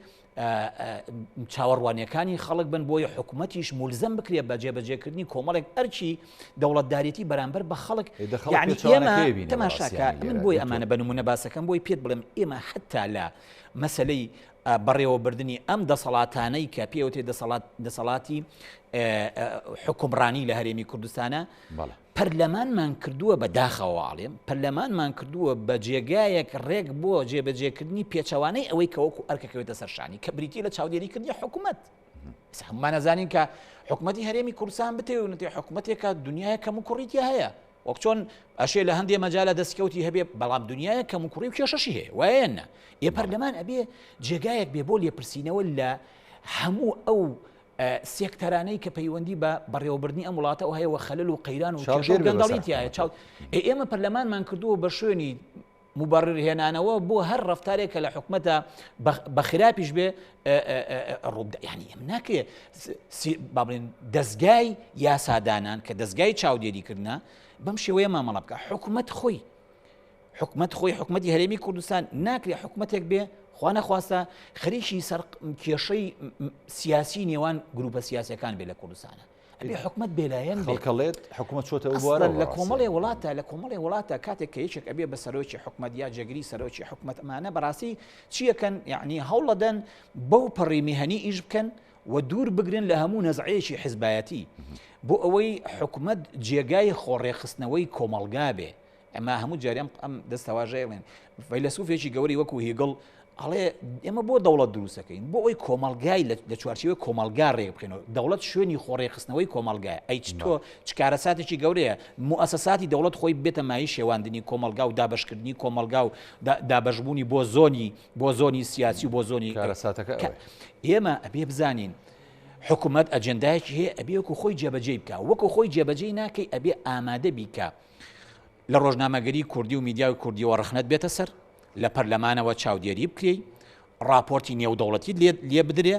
چاوەڕوانیەکانی خەڵک بن بۆیە حکوومەتیش مولزەم بکرێت بە جێبەجێکردنی کۆمەڵێک ئەرکی دەوڵەتدارێتی بەرامبەر بە خەڵک یعنی ئێمە تەماشاکە من بۆی ئەمانە بە نمونە باسەکەم بۆی پێت بڵێم ئێمە حتا لە مەسلەی بەڕێوەبردننی ئەم دەسەڵاتانەی کە پێوتێ دەسەڵات دەسەڵاتی حکومڕانی لە هەرێمی کوردستانە پەرلەمانمان کردووە بە داخەوە ئەڵێم پەرلەمانمان کردووە بە جێگایەک ڕێک بۆ جێبەجێکردنی پێچەوانەی ئەوەی کە وەکو ئەرکەکەوێتە سەر شانی کە بریتی لە چاودێریکردنی حکوومەت هەمومان ئەزانین کە حکوومەتی هەرێمی کوردستان بتەوێت حکوومەتێکە دنیای کەم و کوڕیتی هەیە وەک چۆن ئەشێ لە هەندێ مەجالە دەستکەوتی هەبێ بەڵام دنیای کەم و کوڕی و کێشەشی هەیە وایە نە ئێ پەرلەمان ئەبێ جێگایەک بێ بۆ لێپرسینەوە لە هەموو ئەو سێکتەرانەی کە پەیوەندی بە بەڕێوەبردنی ئەم وڵاتەوە هەیە و خەلل و قەیران و کێشە و گەندەڵی تیایە چاو ئێمە پەرلەمانمان کردووە بە شوێنی مبرر هێنانەوە بۆ هەر ڕفتارێک کە لە حکومەتە بە خراپیش بێ ڕووبدا یعنی ئەم ناکرێ با بڵێن دەستگای یاسادانان کە دەستگای چاودێریکردە بەم شێوەیە مامەڵە بکە حکومەت خۆی حکومەت خۆی حکومەتی هەرێمی کوردستان ناکرێ حکومەتێک بێ خوا نەخواستە خەریکی سەر کێشەی سیاسی نێوان گروپە سیاسەکان بێ لە کوردستانە ئەبێ حکومەت بێلایەن خەڵکەڵێت حکومەت چۆتە بوارە لە کۆمەڵی وڵاتە لە کۆمەڵی وڵاتە کاتێک کە یەکێک ئەبێ بە سەرۆکی حکومەت یا جێگری سەرۆکی حکومەت ئەمانە بەڕاستی چیەکەن یعنی هەوڵەدەن بەو پەڕی میهەنی ئیش بکەن و دوور بگرن لە هەموو نەزعەیەکی حزبایەتی بۆ ئەوەی حکومەت جێگای خۆڕێخستنەوەی کۆمەڵگا بێ ئەمە هەموو جارێ ئەم دەستەواژەیە بڵێن فەیلەسوفێکی گەورەی وەکو هیگڵ ئەڵێ ئێمە بۆ دەوڵەت دروستەکەین بۆ ئەوی کۆمەلگای لە چوارچێوەی کۆمەلگا ڕێک بخێنەوە دەوڵەت شوێنی خۆڕێخستنەوەی کۆمەلگای ئەی تۆ چ کارەساتێکی گەورەیە موئەسەساتی دەوڵەت خۆی بێتە مایەی شێواندنی کۆمەلگا و دابشکردنی کۆمەلگا و دابشبوونی بۆ زۆنی بۆ زۆنی سیاسی و بۆ زۆنی کارەساتەکە ئێمە ئەبێ بزانین حکوومەت ئەجندایەکی هەیە ئەبێ وەکو خۆی جێبەجێی بکە وەکو خۆی جێبەجێی ناکەی ئەبێ ئامادە بیکە لە ڕۆژنامەگەری کوردی و میدیای کوردیەوە ڕەخنەت بێتە سەر، لە پەرلەمانەوە چاودێری بکرێی، ڕاپۆرتی نێودەوڵەتیت لێ بدرێ،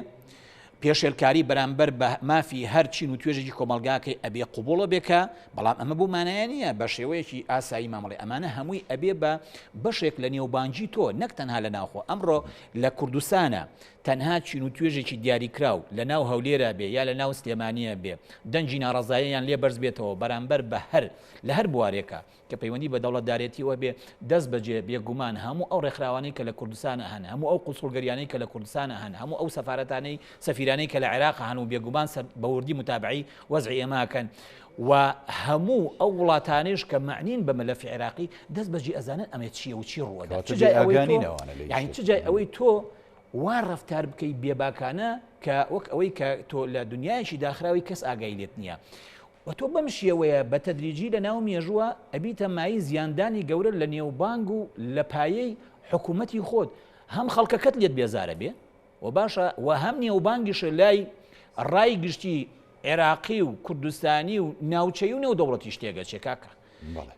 پێشێلکاری بەرامبەر بە مافی هەر چین و توێژێکی کۆمەڵگاکەی ئەبێ قبوڵە بێ کە، بەڵام ئەمە بەو مانایە نییە بە شێوەیەکی ئاسایی مامەڵەی ئەمانە هەمووی ئەبێ بە بەشێک لە نێوبانگی تۆ نەک تەنها لە ناوخۆ ئەمڕۆ لە کوردستانە تەنها چین و توێژێکی دیاریکراو لە ناو هەولێرا بێ یا لە ناو سلێمانییە بێ دەنگی ناڕەزاییان لێ بەرز بێتەوە بەرامبەر بە هەر لە هەر بوارێکا کە پەیوەندی بە دەوڵەتدارێتیەوە بێ، دەست بەجێ، بێگومان هەموو ئەو ڕێکخراوانەی کە لە کوردستانا هەن، هەموو ئەو قونسوڵگەریانەی کە لە کوردستانا هەن، هەموو ئەو سەفارەتانەی، سەفیرانەی کە لە عێراقا هەن و بێگومان سەر بە وردی موتابەعەی وەزعی ئێمە ئەکەن و هەموو ئەو وڵاتانەیش کە مەعنین بە مەلەفی عێراقی، دەست بەجێ ئەزانن ئەمە چییە و چی ڕووئەدا. چ کەواتە جای ئەوەی بێئاگا تۆ، نین ئەوانە لە هیچ یانی چ شتێک. جای ئەوەی تۆ وا ڕەفتار بکەی بێباکانە کە وەک ئەوەی کە تۆ لە دنیایەکی داخراوی کەس ئاگای لێت نییە. وە تۆ بەم شێوەیە بە تەدریجی لە ناو مێژووە ئەبیتە مایەی زیاندانی گەورە لە نێوبانگ و لە پایەی حکوومەتی خۆت، هەم خەڵکەکەت لێت بێزارە بێ و باشە و هەم نێوبانگیشە لای ڕای گشتی عێراقی و کوردستانی و ناوچەی و نێودەوڵەتیش تێگەچێ کاکە.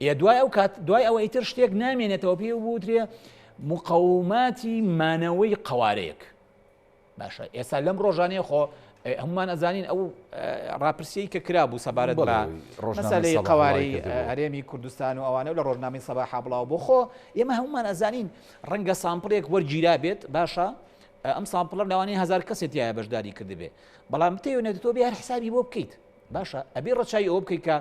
ئێ دوای ئەو کات دوای ئەوە ئیتر شتێک نامێنێتەوە پێی بوترێ مقەوماتی مانەوەی قەوارەیەک. باشە ئێستا لەم ڕۆژانەیە خۆ هەمومان ئەزانین ئەو ڕاپرسیەی کە کرابوو سەبارەت بە مەسەلەی قەوارەی هەرێمی کوردستان و ئەوانە و لە ڕۆژنامەی سەباحا بڵاو بۆ خۆ ئێمە هەمومان ئەزانین ڕەنگە sample ێک وەرگیرا بێت باشە ئەم sample ە لەوانەیە هەزار کەسێ تایە بەشداری کردبێ بەڵام بتەوێت تۆ بێ هەر حسابی بۆ بکەیت باشە ئەبێ ڕەچاوی ئەوە بکەیت کە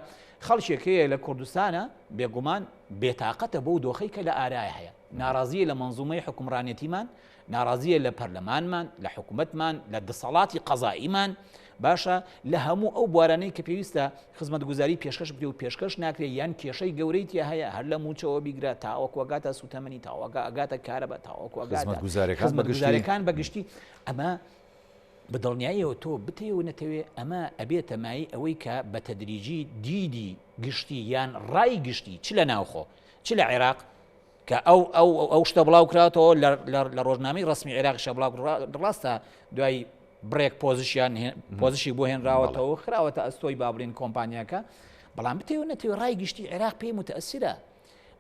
خەڵکێک هەیە لە کوردستانە بێگومان بێتاقەتە بەو دۆخەی کە لە ئارایە هەیە ناڕازیە لە مەنزومەی حکومڕانێتیمان ناڕازیە لە پەرلەمانمان، لە حکومەتمان، لە دەسەڵاتی قەزاییمان. باشە لە هەموو ئەو بوارانەی کە پێویستە خزمەتگوزاری پێشکەش بکرێ و پێشکەش ناکرێ یان کێشەی گەورەی تیا هەیە هەر لە مووچەوە بیگرە تاوەکو ئەگاتە سووتەمەنی تاوەکە ئەگاتە کارەبا تاوەکو ئەگاتە خزمەتگوزاریەکان بە گشتی ئەمە بە دڵنیاییەوە تۆ بتەوێ و نەتەوێ ئەمە ئەبێتە مایەی ئەوەی کە بە تەدریجی دیدی گشتی یان ڕای گشتی چ لە ناوخۆ چ لە عێراق کە ئەو ئەو ئەو شتە بڵاو کراتەوە لە ڕۆژنامەی ڕسمی عێراقیشە بڵاو ڕاستە دوای بڕێک پۆزشیان پۆزشی بۆ هێنراوەتەوە خراوەتە ئەستۆی با بڵێن کۆمپانیاکە بەڵام بتەوێ نەتەوێ ڕای گشتی عێراق پێی متەسیرە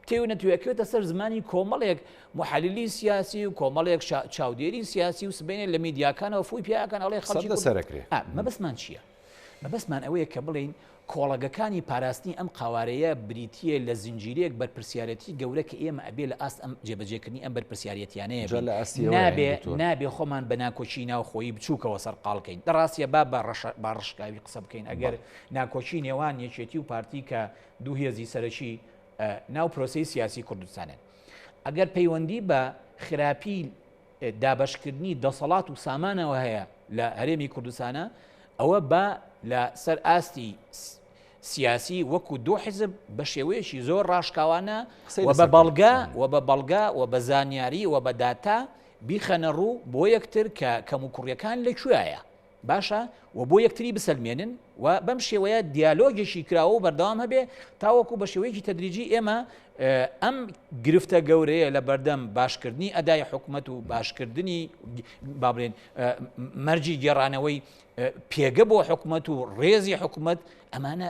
بتەوێ نەتەوێ ئەکەوێتە سەر زمانی کۆمەڵێک محللی سیاسی و کۆمەڵێک چاودێری سیاسی و سبەینێ لە میدیاکانەوە فوی پیاکەن ئەڵێ خەڵکی سەرەکرێ مەبەستمان چییە؟ مەبەستمان ئەوەیە کە بڵێین کۆڵەگەکانی پاراستنی ئەم قەوارەیە بریتییە لە زنجیرەیەک بەرپرسیارێتی گەورە کە ئێمە ئەبێ لە ئاست ئەم جێبەجێکردنی ئەم بەرپرسیارێتیانەیە جا بین. لە ئاستی ئەوەیە نابێ دکتۆر. نابێ خۆمان بە ناکۆکی ناوخۆیی بچووکەوە سەرقاڵ کەین. لە ڕاستییا با بە ڕەشە با ڕشکاوی قسە بکەین ئەگەر ناکۆکی نێوان یەکێتی و پارتی کە دوو هێزی سەرەکی ناو پرۆسەی سیاسی کوردستانن ئەگەر پەیوەندی بە خراپی دابەشکردنی دەسەڵات و سامانەوە هەیە لە هەرێمی کوردستانە ئەوە با لە سەر ئاستی سیاسی وەکو دوو حزب بە شێوەیەکی زۆر ڕاشکاوانە و بە بەڵگە و بە بەڵگە و بە زانیاری و بە داتا بیخەنە ڕوو بۆ یەکتر کە کەموکوڕیەکان لە کوێیە. باشە و بۆ یەکتری بسەلمێنن و بەم شێوەیە دیالۆگێکی کراوە و بەردەوام هەبێ تاوەکو بە شێوەیەکی تەدریجی ئێمە ئەم گرفتە گەورەیە لە بەردەم باشکردنی ئەدای حکومەت و باشکردنی با بڵێن مەرجی گێڕانەوەی پێگە بۆ حکومەت و ڕێزی حکومەت ئەمانە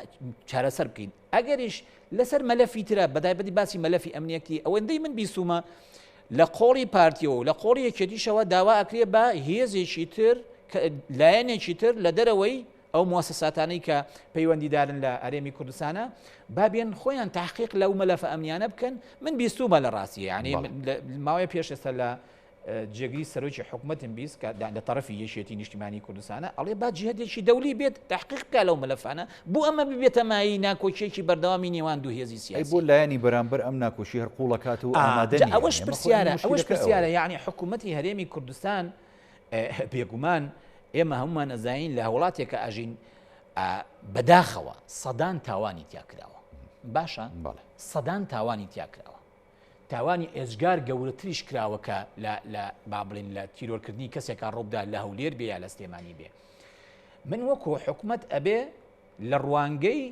چارەسەر بکەین ئەگەریش لەسەر مەلەفی ترە بەدایبەتی باسی مەلەفی ئەمنیەتی ئەوەندەی من بیستومە لە قۆڵی پارتیەوە و لە قۆڵی یەکێتیشەوە داوا ئەکرێ بە هێزێکی تر لایەنێکی تر لە دەرەوەی ئەو موسساتانەی کە پەیوەندیدارن لە هەرێمی کوردستانە با بێن خۆیان تحقیق لەو مەلەفە ئەمنیانە بکەن من بیستومە لە ڕاستی یعنی ماوەیە پێش ئێستا لە جێگری سەرۆکی حکومەتم 20 کە لە تەرەفی یەکێتی نیشتیمانی کوردستانە ئەڵێ با جیهەتێکی دەولی بێت تحقیق بکا لەو مەلەفانە بۆ ئەمە ببێتە مایەی ناکۆکیەکی بەردەوامی نێوان دوو هێزی ئەی سیاسی. بۆ لایەنی بەرامبەر ئەم ناکۆکی هەر قوڵەکات و ئا ئامادە جا نییە ئەوەش یانی ئەمە خۆی پرسیارە ئەوەش موشکیلەکە پرسیارە ئەوەیە. یانی حکومەتی هەرێمی کوردستان بێگومان ئێمە هەموومان ئەزانین لە وڵاتێکە ئەژین بەداخەوە سەدان تاوانی تیا کراوە باشە بەڵێ. سەدان تاوانی تیا کراوە تاوانی ئێجگار گەورەتریش کراوە کە لە لە با بڵێین لە تیرۆرکردنی کەسێکا ڕووبدا لە هەولێر بێ یا لە سلێمانی بێ من وەکو حکومەت ئەبێ لە ڕوانگەی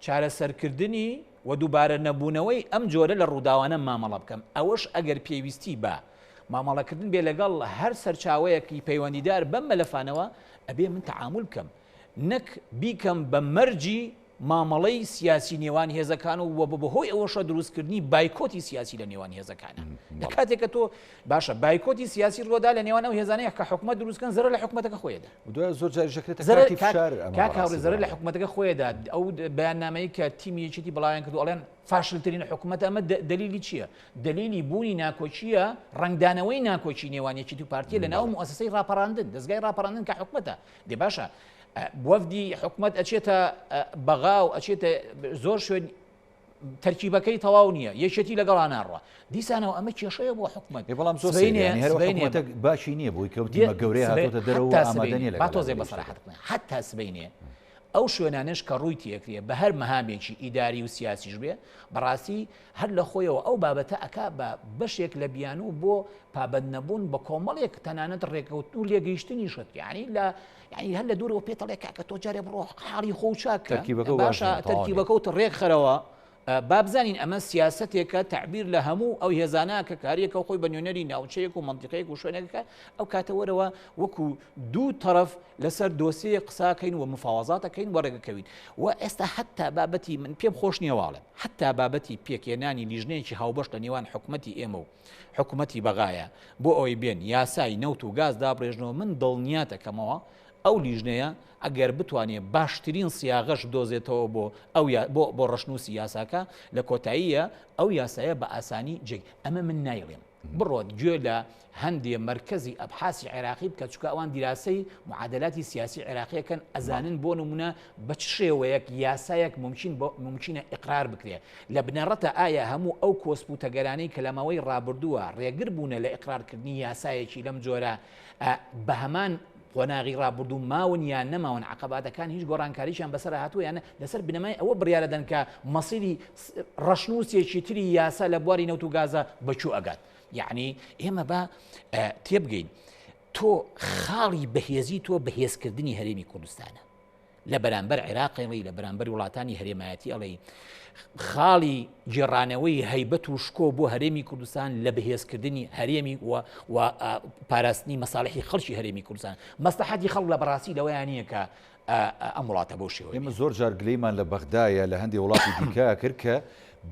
چارەسەرکردنی و دووبارە نەبوونەوەی ئەم جۆرە لە ڕووداوانە مامەڵە بکەم ئەوەش ئەگەر پێویستی بە مامەڵەکردن بێ لەگەڵ هەر سەرچاوەیەکی پەیوەندیدار بەم مەلەفانەوە ئەبێ من تەعامول بکەم نەک بیکەم بە مەرجی مامەڵەی سیاسی نێوان هێزەکان و وە بەهۆی ئەوەشە دروستکردنی بایکۆتی سیاسی لە نێوان هێزەکانە لە کاتێک کە تۆ باشە بایکۆتی سیاسی ڕۆدا لە نێوان ئەو هێزانەیە کە حکومەت دروستکەن زەرەر لە حکومەتەکە خۆیدا دوای زۆر جاریش دەکرێتە زەرەر کارتی فشار ئەمە کاک هاوڕێ بەڕاستی زەرەر لە بەڵێ. حکومەتەکە خۆیدا ئەو بەیاننامەی کە تیمی یەکێتی بڵاویان کردو ئەڵێن فاشلترین حکومەتە ئەمە دەلیلی چییە؟ دەلیلی بوونی ناکۆکییە ڕەنگدانەوەی ناکۆکی نێوان یەکێتی و پارتیە لە ناو موئەسەسەی ڕاپەڕاندن دەزگای ڕاپەڕاندن کە حکومەتە دێ باشە وەفدی حکومەت ئەچێتە بەغا و ئەچێتە زۆر شوێن تەرکیبەکەی تەواو نییە یەکێتی لەگەڵا ناڕوە دیسانەوە ئەمە کێشەیە بۆ حکومەت بەڵام زۆر سبەینێ باشی نییە بۆی کەوتی گەورەی هاتۆتە دەرەوە ئامادە نییە با تۆزێ بەسەراحەت بڵێن حتا سبەینێ ئەو شوێنانەش کە ڕووی تێکرێ بە هەر مەهامێکی ئیداری و سیاسیش بێ بەڕاستی هەر لە خۆیەوە ئەو بابەتە ئەکا بە بەشێک لە بیانوو بۆ پابەند نەبوون بە کۆمەڵێک تەنانەت ڕێکەوتن و لێگەیشتنیشت یعنی لە یعنی هەر لە دوورەوە پێت ئەڵێ کاکە تۆ جارێ بڕۆ حاڵی خۆ چاک کە تەرکیبەکە باش باشە نییە، تەواو نییە. تەرکیبەکە و ڕێکخەرەوە با بزانین ئەمە سیاسەتێکە تەعبیر لە هەموو ئەو هێزانە کە کاریەکە خۆی بە نوێنەری ناوچەیەک و مەنتیقەیەک و شوێنێکەکە ئەو کاتە وەرەوە وەکو دوو تەرەف لەسەر دۆسیەیەک قساکەین و مفاوەزاتەکەین و ڕێگەکەوین و ئێستا حتا بابەتی من پێم خۆش نییە واڵێم حتا بابەتی پێکهێنانی لیژنەیەکی هاوبەش لە نێوان حکومەتی ئێمە و حکومەتی بەغایە بۆ ئەوەی بێن یاسای نەوت و گاز دابڕێژنەوە من دڵنیاتەکەمەوە ئەو لیژنەیە ئەگەر بتوانێ باشترین سیاغەش بدۆزێتەوە بۆ ئەو بۆ بۆ ڕەشنووسی یاساکە لە کۆتاییە ئەو یاسایە بە ئاسانی جێ ئەمە من نایڵێم بڕۆ گوێ لە هەندێ مەرکەزی ئەبحاسی عێراقی بکە چونکە ئەوان دیراسەی معادلاتی سیاسی عێراقی ئەکەن ئەزانن بۆ نمونە بە چ شێوەیەک یاسایەک مومکین بۆ مومکینە ئیقرار بکرێ لە بنەڕەتە ئایا هەموو ئەو کۆسپ و تەگەرانەی کە لە ماوەی ڕابردووە ڕێگر بوونە لە ئیقرارکردنی یاسایەکی لەم جۆرە بە هەمان قۆناغی ڕابردوو ماون یان نەماون، عەقەباتەکان هیچ گۆڕانکاریشیان بەسەرا هاتووە یان نە، لەسەر بنەمای ئەوە بڕیارەدەن کە مەسیری ڕەشنووسێکی تری یاسا لە بواری نەوت و گازا بە کوێ ئەگات. یەعنی ئێمە با تێبگەین تۆ خاڵی بەهێزی تۆ بەهێزکردنی هەرێمی کوردستانە. لە بەرامبەر عێراق ئەڵێی، لە بەرامبەر وڵاتانی هەرێمایەتی ئەڵێی، خاڵی گێڕانەوەی هەیبەت و شکۆ بۆ هەرێمی کوردستان لە بەهێزکردنی هەرێمی و و پاراستنی مەساڵحی خەڵکی هەرێمی کوردستان. مەسلحەتی خەڵک لە بەڕاستی لەوەیان نییە کە ئەم وڵاتە بەو شێوەیە ئێمە زۆر جار گلەیمان لە بەغدا یا لە هەندێ وڵاتی دیکە کرد کە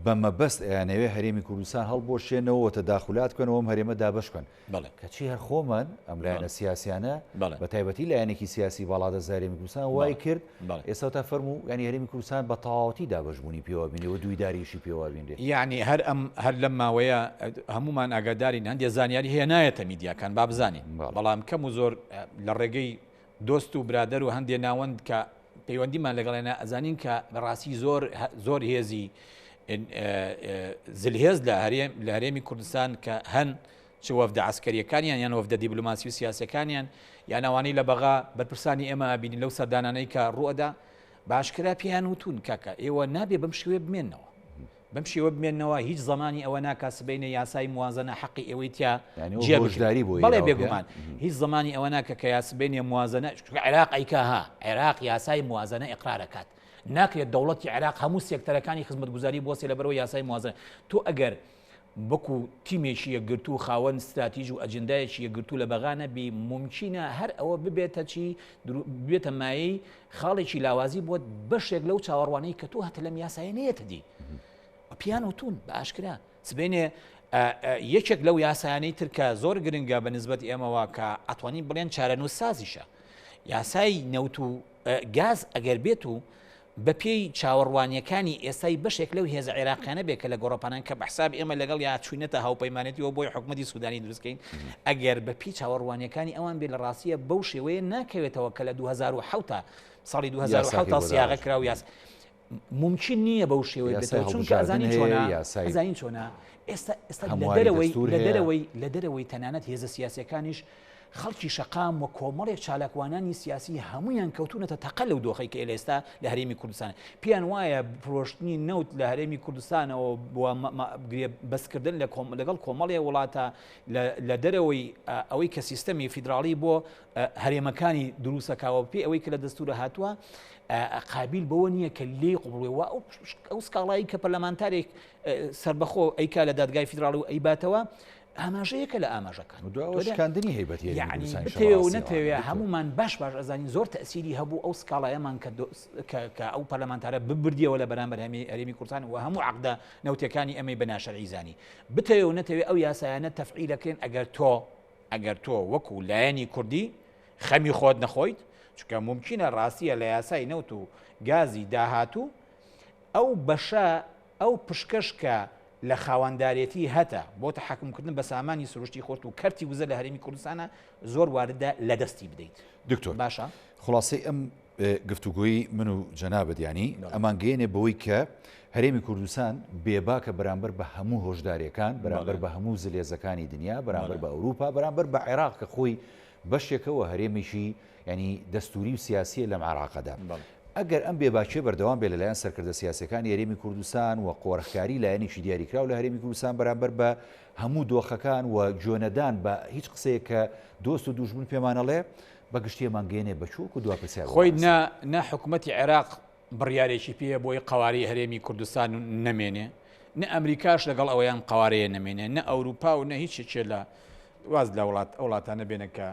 بە مەبەست ئەیانەوێ هەرێمی کوردستان هەڵبوەشێنەوە و تەداخولات بکەن و ئەم هەرێمە دابەش بکەن. بەڵێ. کەچی هەر خۆمان ئەم لایەنە سیاسیانە بەڵێ. بە تایبەتی لایەنێکی سیاسی باڵادەست لە هەرێمی کوردستان وای بەڵێ. کرد بەڵێ. ئێستا تا فەرموو یانی هەرێمی کوردستان بە تەواوەتی دابەشبوونی پێوە بینرێ و دوویداریشی پێوە بینرێ. یانی هەر ئەم هەر لەم ماوەیە هەموومان ئاگادارین هەندێ زانیاری هەیە نایەتە میدیاکان با بزانین بەڵێ. بەڵام کەم و زۆر لە ڕێگەی دۆست و برادەر و هەندێ ناوەند کە پەیوەندیمان لەگەڵیانە ئەزانین کە بەڕاستی زۆر زۆر هێزی زلهێز لە هەرێم لە هەرێمی کوردستان کە هەن چ وەفدە عەسکەریەکانیان یان وەفدە دیبلۆماسی و سیاسەکانیان یان ئەوانەی لە بەغا بەرپرسانی ئێمە ئەبینین لەو سەردانانەی کە ڕوئەدا باشکرا پێیان وتون کاکە ئێوە نابێ بەم شێوەیە بمێنەوە بەم شێوە بمێنەوە هیچ زەمانی ئەوە ناکا سبەینێ یاسای موازەنە حەقی ئێوەی تیا یانی ئەو جێ بکرێ. هۆشداری بۆ بەڵێ ئێراوە پێیان؟ بێگومان هیچ زەمانی ئەوە ناکە کە یا سبەینێ موازەنە چونکە عێراق ئەیکا ها عێراق یاسای موازەنە ئیقرار ئەکات ناکرێت دەوڵەتی عێراق هەموو سێکتەرەکانی خزمەتگوزاری بوەستێ لەبەرئەوەی یاسای موازەنە تۆ ئەگەر وەکو تیمێکی یەکگرتوو خاوەن ستراتیژ و ئەجندایەکی یەکگرتوو لە بەغا نەبی مومکینە هەر ئەوە ببێتە چی ببێتە مایەی خاڵێکی لاوازی بۆت بەشێک لەو چاوەڕوانەی کە تۆ هەتە لەم یاسایە نەیەتە دی پیان وتون بە ئاشکرا سبێنێ یەکێک لەو یاسایانەی تر کە زۆر گرنگە بە نسبەت ئێمەوە کە ئەتوانین بڵێن چارەنووسسازیشە یاسای نەوت و گاز ئەگەر بێت و بەپێی چاوەڕوانییەکانی ئێستای بەشێک لەو هێزە عێراقیانە بێت کە لە گۆڕەپانان کە بە حساب ئێمە لەگەڵیا چوینەتە هاوپەیمانێتیەوە بۆی حکومەتی سودانی دروست کەین ئەگەر بەپێی چاوەڕوانییەکانی ئەوان بێت لە ڕاستیە بەو شێوەیە ناکەوێتەوە کە لە 2007 ساڵی 2007 سیاغە کرا و یاس ممکن نییە بەو شێوەیە بێتەوە چونکە ئەزانی چۆنە ئەزانین چۆنە ئێستا ئێستا لە دەرەوەی لە دەرەوەی لە دەرەوەی تەنانەت هێزە سیاسەکانیش خەڵکی شەقام و کۆمەڵێک چالاکوانانی سیاسی هەموویان کەوتوونەتە تەقە لەو دۆخەی کە ئێستا لە هەرێمی کوردستان پێیان وایە فرۆشتنی نەوت لە هەرێمی کوردستانەوە بەسکردن لە لەگەڵ کۆمەڵێ وڵاتە لە دەرەوەی ئەوەی کە سیستەمی فیدراڵی بۆ هەرێمەکانی دروستەکەوە پێ ئەوەی کە لە دەستورە هاتووە قابیل بەوە نییە کە لێی قوبڵێ و ئەو سکاڵایی کە پەرلەمانتارێک سربەخۆ ئەیکا لە دادگای فیدراڵی و ئەیباتەوە ئاماژەیەکە لە ئاماژەکان. و دواوە شکاندنی هەیبەتی هەرێمی یەعنی کوردستانیشە بتەوێ و بەڕاستی نەتەوێ ئەوانە دکتۆر. هەموومان باش باش ئەزانین زۆر تەئسیری هەبوو ئەو سکاڵایەمان کە کە کە ئەو پەرلەمانتارە ببردیەوە لە بەرامبەر هەمی هەرێمی کوردستان و هەموو عەقدە نەوتیەکانی ئەمەی بە ناشەرعی زانی. بتەوێ و نەتەوێ ئەو یاسایانە تەفعیل ئەکرێن ئەگەر تۆ ئەگەر تۆ وەکوو لایەنی کوردی خەمی خۆت نەخۆیت چونکە مومکینە ڕاستیە لە یاسای نەوت و گازی داهاتوو ئەو بەشە ئەو پشکەش کە لە خاوەندارێتی هەتە بۆ تەحەکومکردن بە سامانی سروشتی خۆت و کەرتی وزە لە هەرێمی کوردستانە زۆر واردە لە دەستی بدەیت. دکتۆر باشە. خوڵاسەی ئەم گفتوگۆی من و جەنابت یانی ئەمانگەیەنێ بەوەی کە هەرێمی کوردستان بێباکە بەرامبەر بە هەموو هۆشداریەکان بەرامبەر بە هەموو زلێزەکانی دنیا بەرامبەر بە ئەوروپا بەرامبەر بە عێراق کە خۆی بەشێکە و هەرێمێکی یانی دەستووری و سیاسییە لەم عێراقەدا. ئەگەر ئەم بێباکییە بەردەوام بێت لەلایەن سەرکردە سیاسییەکانی هەرێمی کوردستان و قۆرخکاری لایەنێکی دیاریکراو لە هەرێمی کوردستان بەرامبەر بە هەموو دۆخەکان و گوێنەدان بە هیچ قسەیەک کە دۆست و دوژمن پێمان ئەڵێ، بە گشتی ئەمانگەیەنێ بە کوێ؟ وەکو دوا پرسیار خۆی بۆمان نا نا حکومەتی عێراق بڕیارێکی پێیە بۆی قەوارەی هەرێمی کوردستان نەمێنێ، نە ئەمریکاش لەگەڵ ئەوەیە ئەم قەوارەیە نەمێنێ، نە ئەوروپا و نە هیچ یەکێ لە واز لە وڵات ئەو وڵاتانە بێنە کە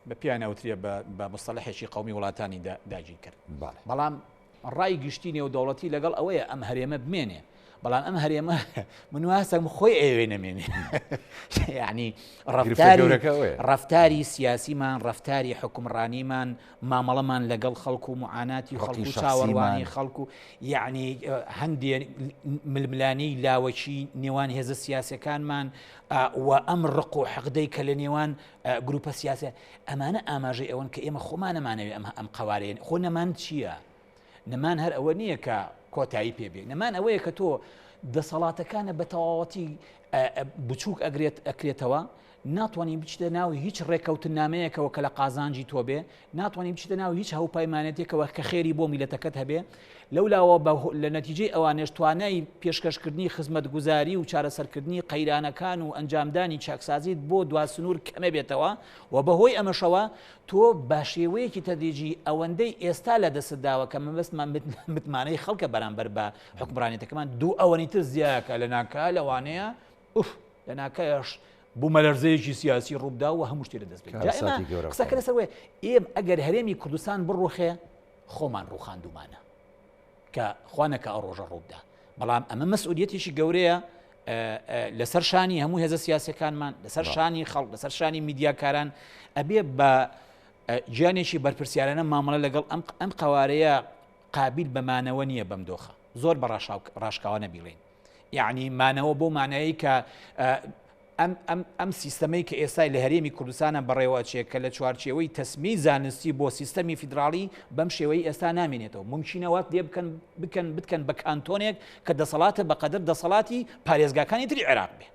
بە پێیان ئەوترێ بە بە مستەلەحێکی قەومی وڵاتانی داگیرکەر. بەڵێ. بەڵام ڕای گشتی نێودەوڵەتی لەگەڵ ئەوەیە ئەم هەرێمە بمێنێ. بەڵام ئەم هەرێمە من واسەم خۆی ئەیەوێ نەمێنێ. یعنی گرفتە ڕەفتاری گەورەکە ئەوەیە. ڕەفتاری سیاسیمان، ڕەفتاری حوکمڕانیمان، مامەڵەمان لەگەڵ خەڵک و معاناتی ڕقی خەڵک و شەخسیمان. چاوەڕوانی خەڵک و یعنی هەندێ ململانێی لاوەکی نێوان هێزە سیاسەکانمان و ئەم ڕق و حقدەی کە لە نێوان گروپە سیاسە ئەمانە ئاماژەی ئەوەن کە ئێمە خۆمان نەمانەوێ ئەم ئەم قەوارەیە خۆ نەمان چییە؟ نەمان هەر ئەوە نییە کە کۆتایی پێ بێ نەمان ئەوەیە کە تۆ دەسەڵاتەکانە بە تەواوەتی بچووک ئەگرێت ئەکرێتەوە ناتوانانی بچیتە ناو هیچ ڕێککەوتنامەیەکەوە کە لە قازانجی تۆ بێ، ناتوانانی بچیتە ناو هیچ هاوپەیمانێتێکەوە کە خێری بۆ میلەتەکەت هەبێ. لەولاوە لە نەتیجەی ئەوانەش توانای پێشکەشکردنی خزمەتگوزاری و چارەسەرکردنی قەیرانەکان و ئەنجامدانی چاکسازیت بۆ دوا سنوور کەمەبێتەوە و بەهۆی ئەمەشەوە تۆ بە شێوەیەکی تەدریجی ئەوەندەی ئێستا لە دەستت داوە کە مەبەستمان متمانەی خەڵکە بەرامبەر بە حوکمڕانێتەکەمان دوو ئەوەنی تر زیاکە لە ناکا لەوانەیە ئوف لە ناکایش بوومەلەرزەیەکی سیاسی ڕووبدا و هەموو شتێ لە دەست بێت. جا ئێمە قسەکە لەسەر وەیە ئێم ئەگەر هەرێمی کوردستان بڕوخێ خۆمان ڕوخاندومانە کە خوا نەکا ئەو ڕۆژە ڕووبدا بەڵام ئەمە مەسئولیەتێکی گەورەیە لەسەر شانی هەموو هێزە سیاسەکانمان لەسەر شانی خەڵک لەسەر شانی میدیاکاران ئەبێ بە گیانێکی بەرپرسیارانە مامەڵە لەگەڵ ئەم ئەم قوارەیە قابل بەمانەوە نییە بەم دۆخە زۆر بە ڕاشکاوانە بیڵێن یعنی مانەوە بۆ مانایی کە ئەم ئەم ئەم سیستەمەی کە ئێستای لە هەرێمی کوردستانە بەڕێوە ئەچێ کە لە چوارچێوەی تەسمیەی زانستی بۆ سیستەمی فیدراڵی بەم شێوەی ئێستا نامێنێتەوە مومکینە وات لێ بکەن بکەن بتکەن بە کانتۆنێک کە دەسەڵاتە بە قەدەر دەسەڵاتی پارێزگاکانی تری عێراق بێ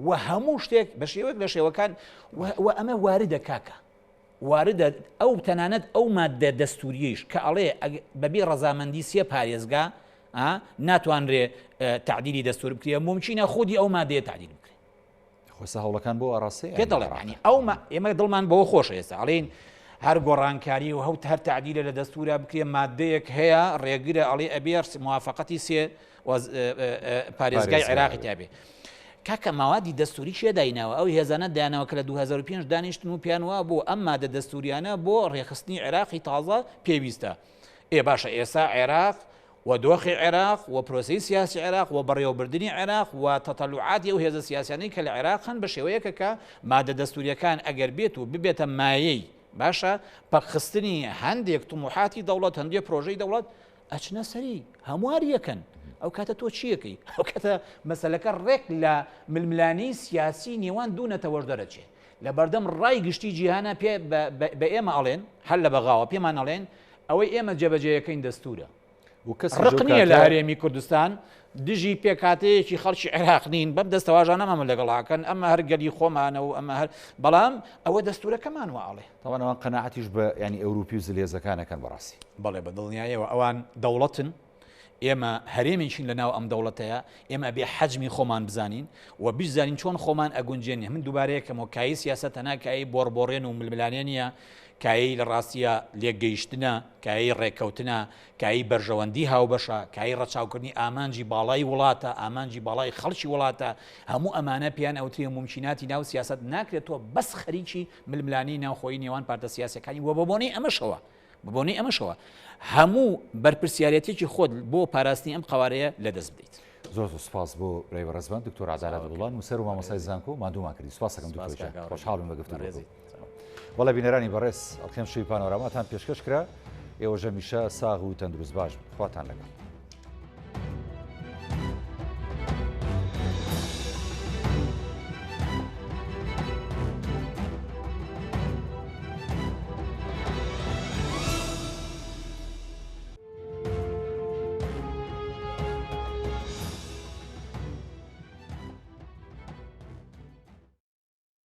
و هەموو شتێک بە شێوەیەک لە شێوەکان و ئەمە واردە کاکە واردە ئەو تەنانەت ئەو ماددە دەستوریەیش کە ئەڵێ بەبێ ڕەزامەندی سێ پارێزگا ناتوانرێ تەعدیلی دەستور بکرێ مومکینە خودی ئەو مادەیە تەعدیل بکرێ. خۆ هەوڵەکان بۆ ئاڕاستەیە پێ دەڵێم یانی ئەو ئێمە دڵمان بەوە خۆشە ئێستا ئەڵێین هەر گۆڕانکاری و هەوت هەر تەعدیلە لە دەستورا بکرێ مادەیەک هەیە ڕێگرە ئەڵێ ئەبێ موافقەتی سێ پارێزگای عێراقی تابێ. کاکە مەوادی دەستوری کێ دایناوە؟ ئەو هێزانە دایانەوە کە لە 2005 دانیشتن و پێیان وابوو ئەم مادە دەستوریانە بۆ ڕێکخستنی عێراقی تازە پێویستە. ئێ باشە ئێستا عێراق و دۆخی عێراق و پرۆسەی سیاسی عێراق و بەڕێوەبردنی عێراق و تەتەلوعاتی ئەو هێزە سیاسیانەی کە لە عێراق هەن بە شێوەیەکە کە مادە دەستوریەکان ئەگەر بێت و ببێتە مایەی باشە پەکخستنی هەندێک تموحاتی دەوڵەت هەندێک پرۆژەی دەوڵەت ئەچنە سەری هەمواری ئەکەن ئەو کاتە تۆ چیەکەی ئەو کاتە مەسەلەکە ڕێک لە ململانێی سیاسی نێوان دوو نەتەوەش دەرەچێ لە بەردەم ڕای گشتی جیهانە پێ بە ئێمە ئەڵێن هەر لە بەغاوە پێمان ئەڵێن ئەوەی ئێمە جێبەجێیەکەین دەستورە ڕق نییە لە هەرێمی کوردستان دژی پێکاتەیەکی خەڵکی عێراق نین بەم دەستەواژانەمەمە لەگەڵاکەن ئەمە هەر گەلی خۆمانە و ئەمە هەر بەڵام ئەوە دەستورەکەمان وئاڵێ تاوان ئەوان قەناعەتیش بە یانی ئەوروپی و زلهێزەکان ئەکەن بەڕاستی. بەڵێ بە دڵنیایەوە ئەوان دەوڵەتن، ئێمە هەرێمێکین لە ناو ئەم دەوڵەتەیا، ئێمە ئەبێ حەجمی خۆمان بزانین و بیشزانین چۆن خۆمان ئەگونجێنین، من دووبارەیەکەمەوە کایەی سیاسەت تەنها کایەی بۆڕبۆڕێن و ململانێ نییە، کایەی لە ڕاستیا لێکگەیشتنە، کایەی ڕێککەوتنە، کایەی بەرژەوەندی هاوبەشە، کایەی ڕەچاوکردنی ئامانجی باڵای وڵاتە، ئامانجی باڵای خەڵکی وڵاتە، هەموو ئەمانە پێیان ئەوترێ مومکیناتی ناو سیاسەت، ناکرێت تۆ بەس خەریکی ململانێی ناوخۆیی نێوان پارتە سیاسیەکانی و بەبۆنەی ئەمەشەوە بەبۆنەی ئەمەشەوە هەموو بەرپرسیارەتێکی خۆت بۆ پاراستنی ئەم قەوارەیە لەدەست بدەیت. زۆر زۆر سپاس بۆ برای بەڕێزمان دکتۆر عەدالەت عەبدوڵا نووسەر و مامۆستای زانکۆ ماندوومان کردی سپاس دەکەم دکتۆر گیان خۆشحاڵ بووم بە گفتوگۆ. بەڵێ بینەرانی بەڕێز ئەڵقەی ئەمشەوی پانۆراماتان پێشکەش کرا ئێوەش هەمیشە ساغ و تەندروست باش بن خواتان لەگەڵ.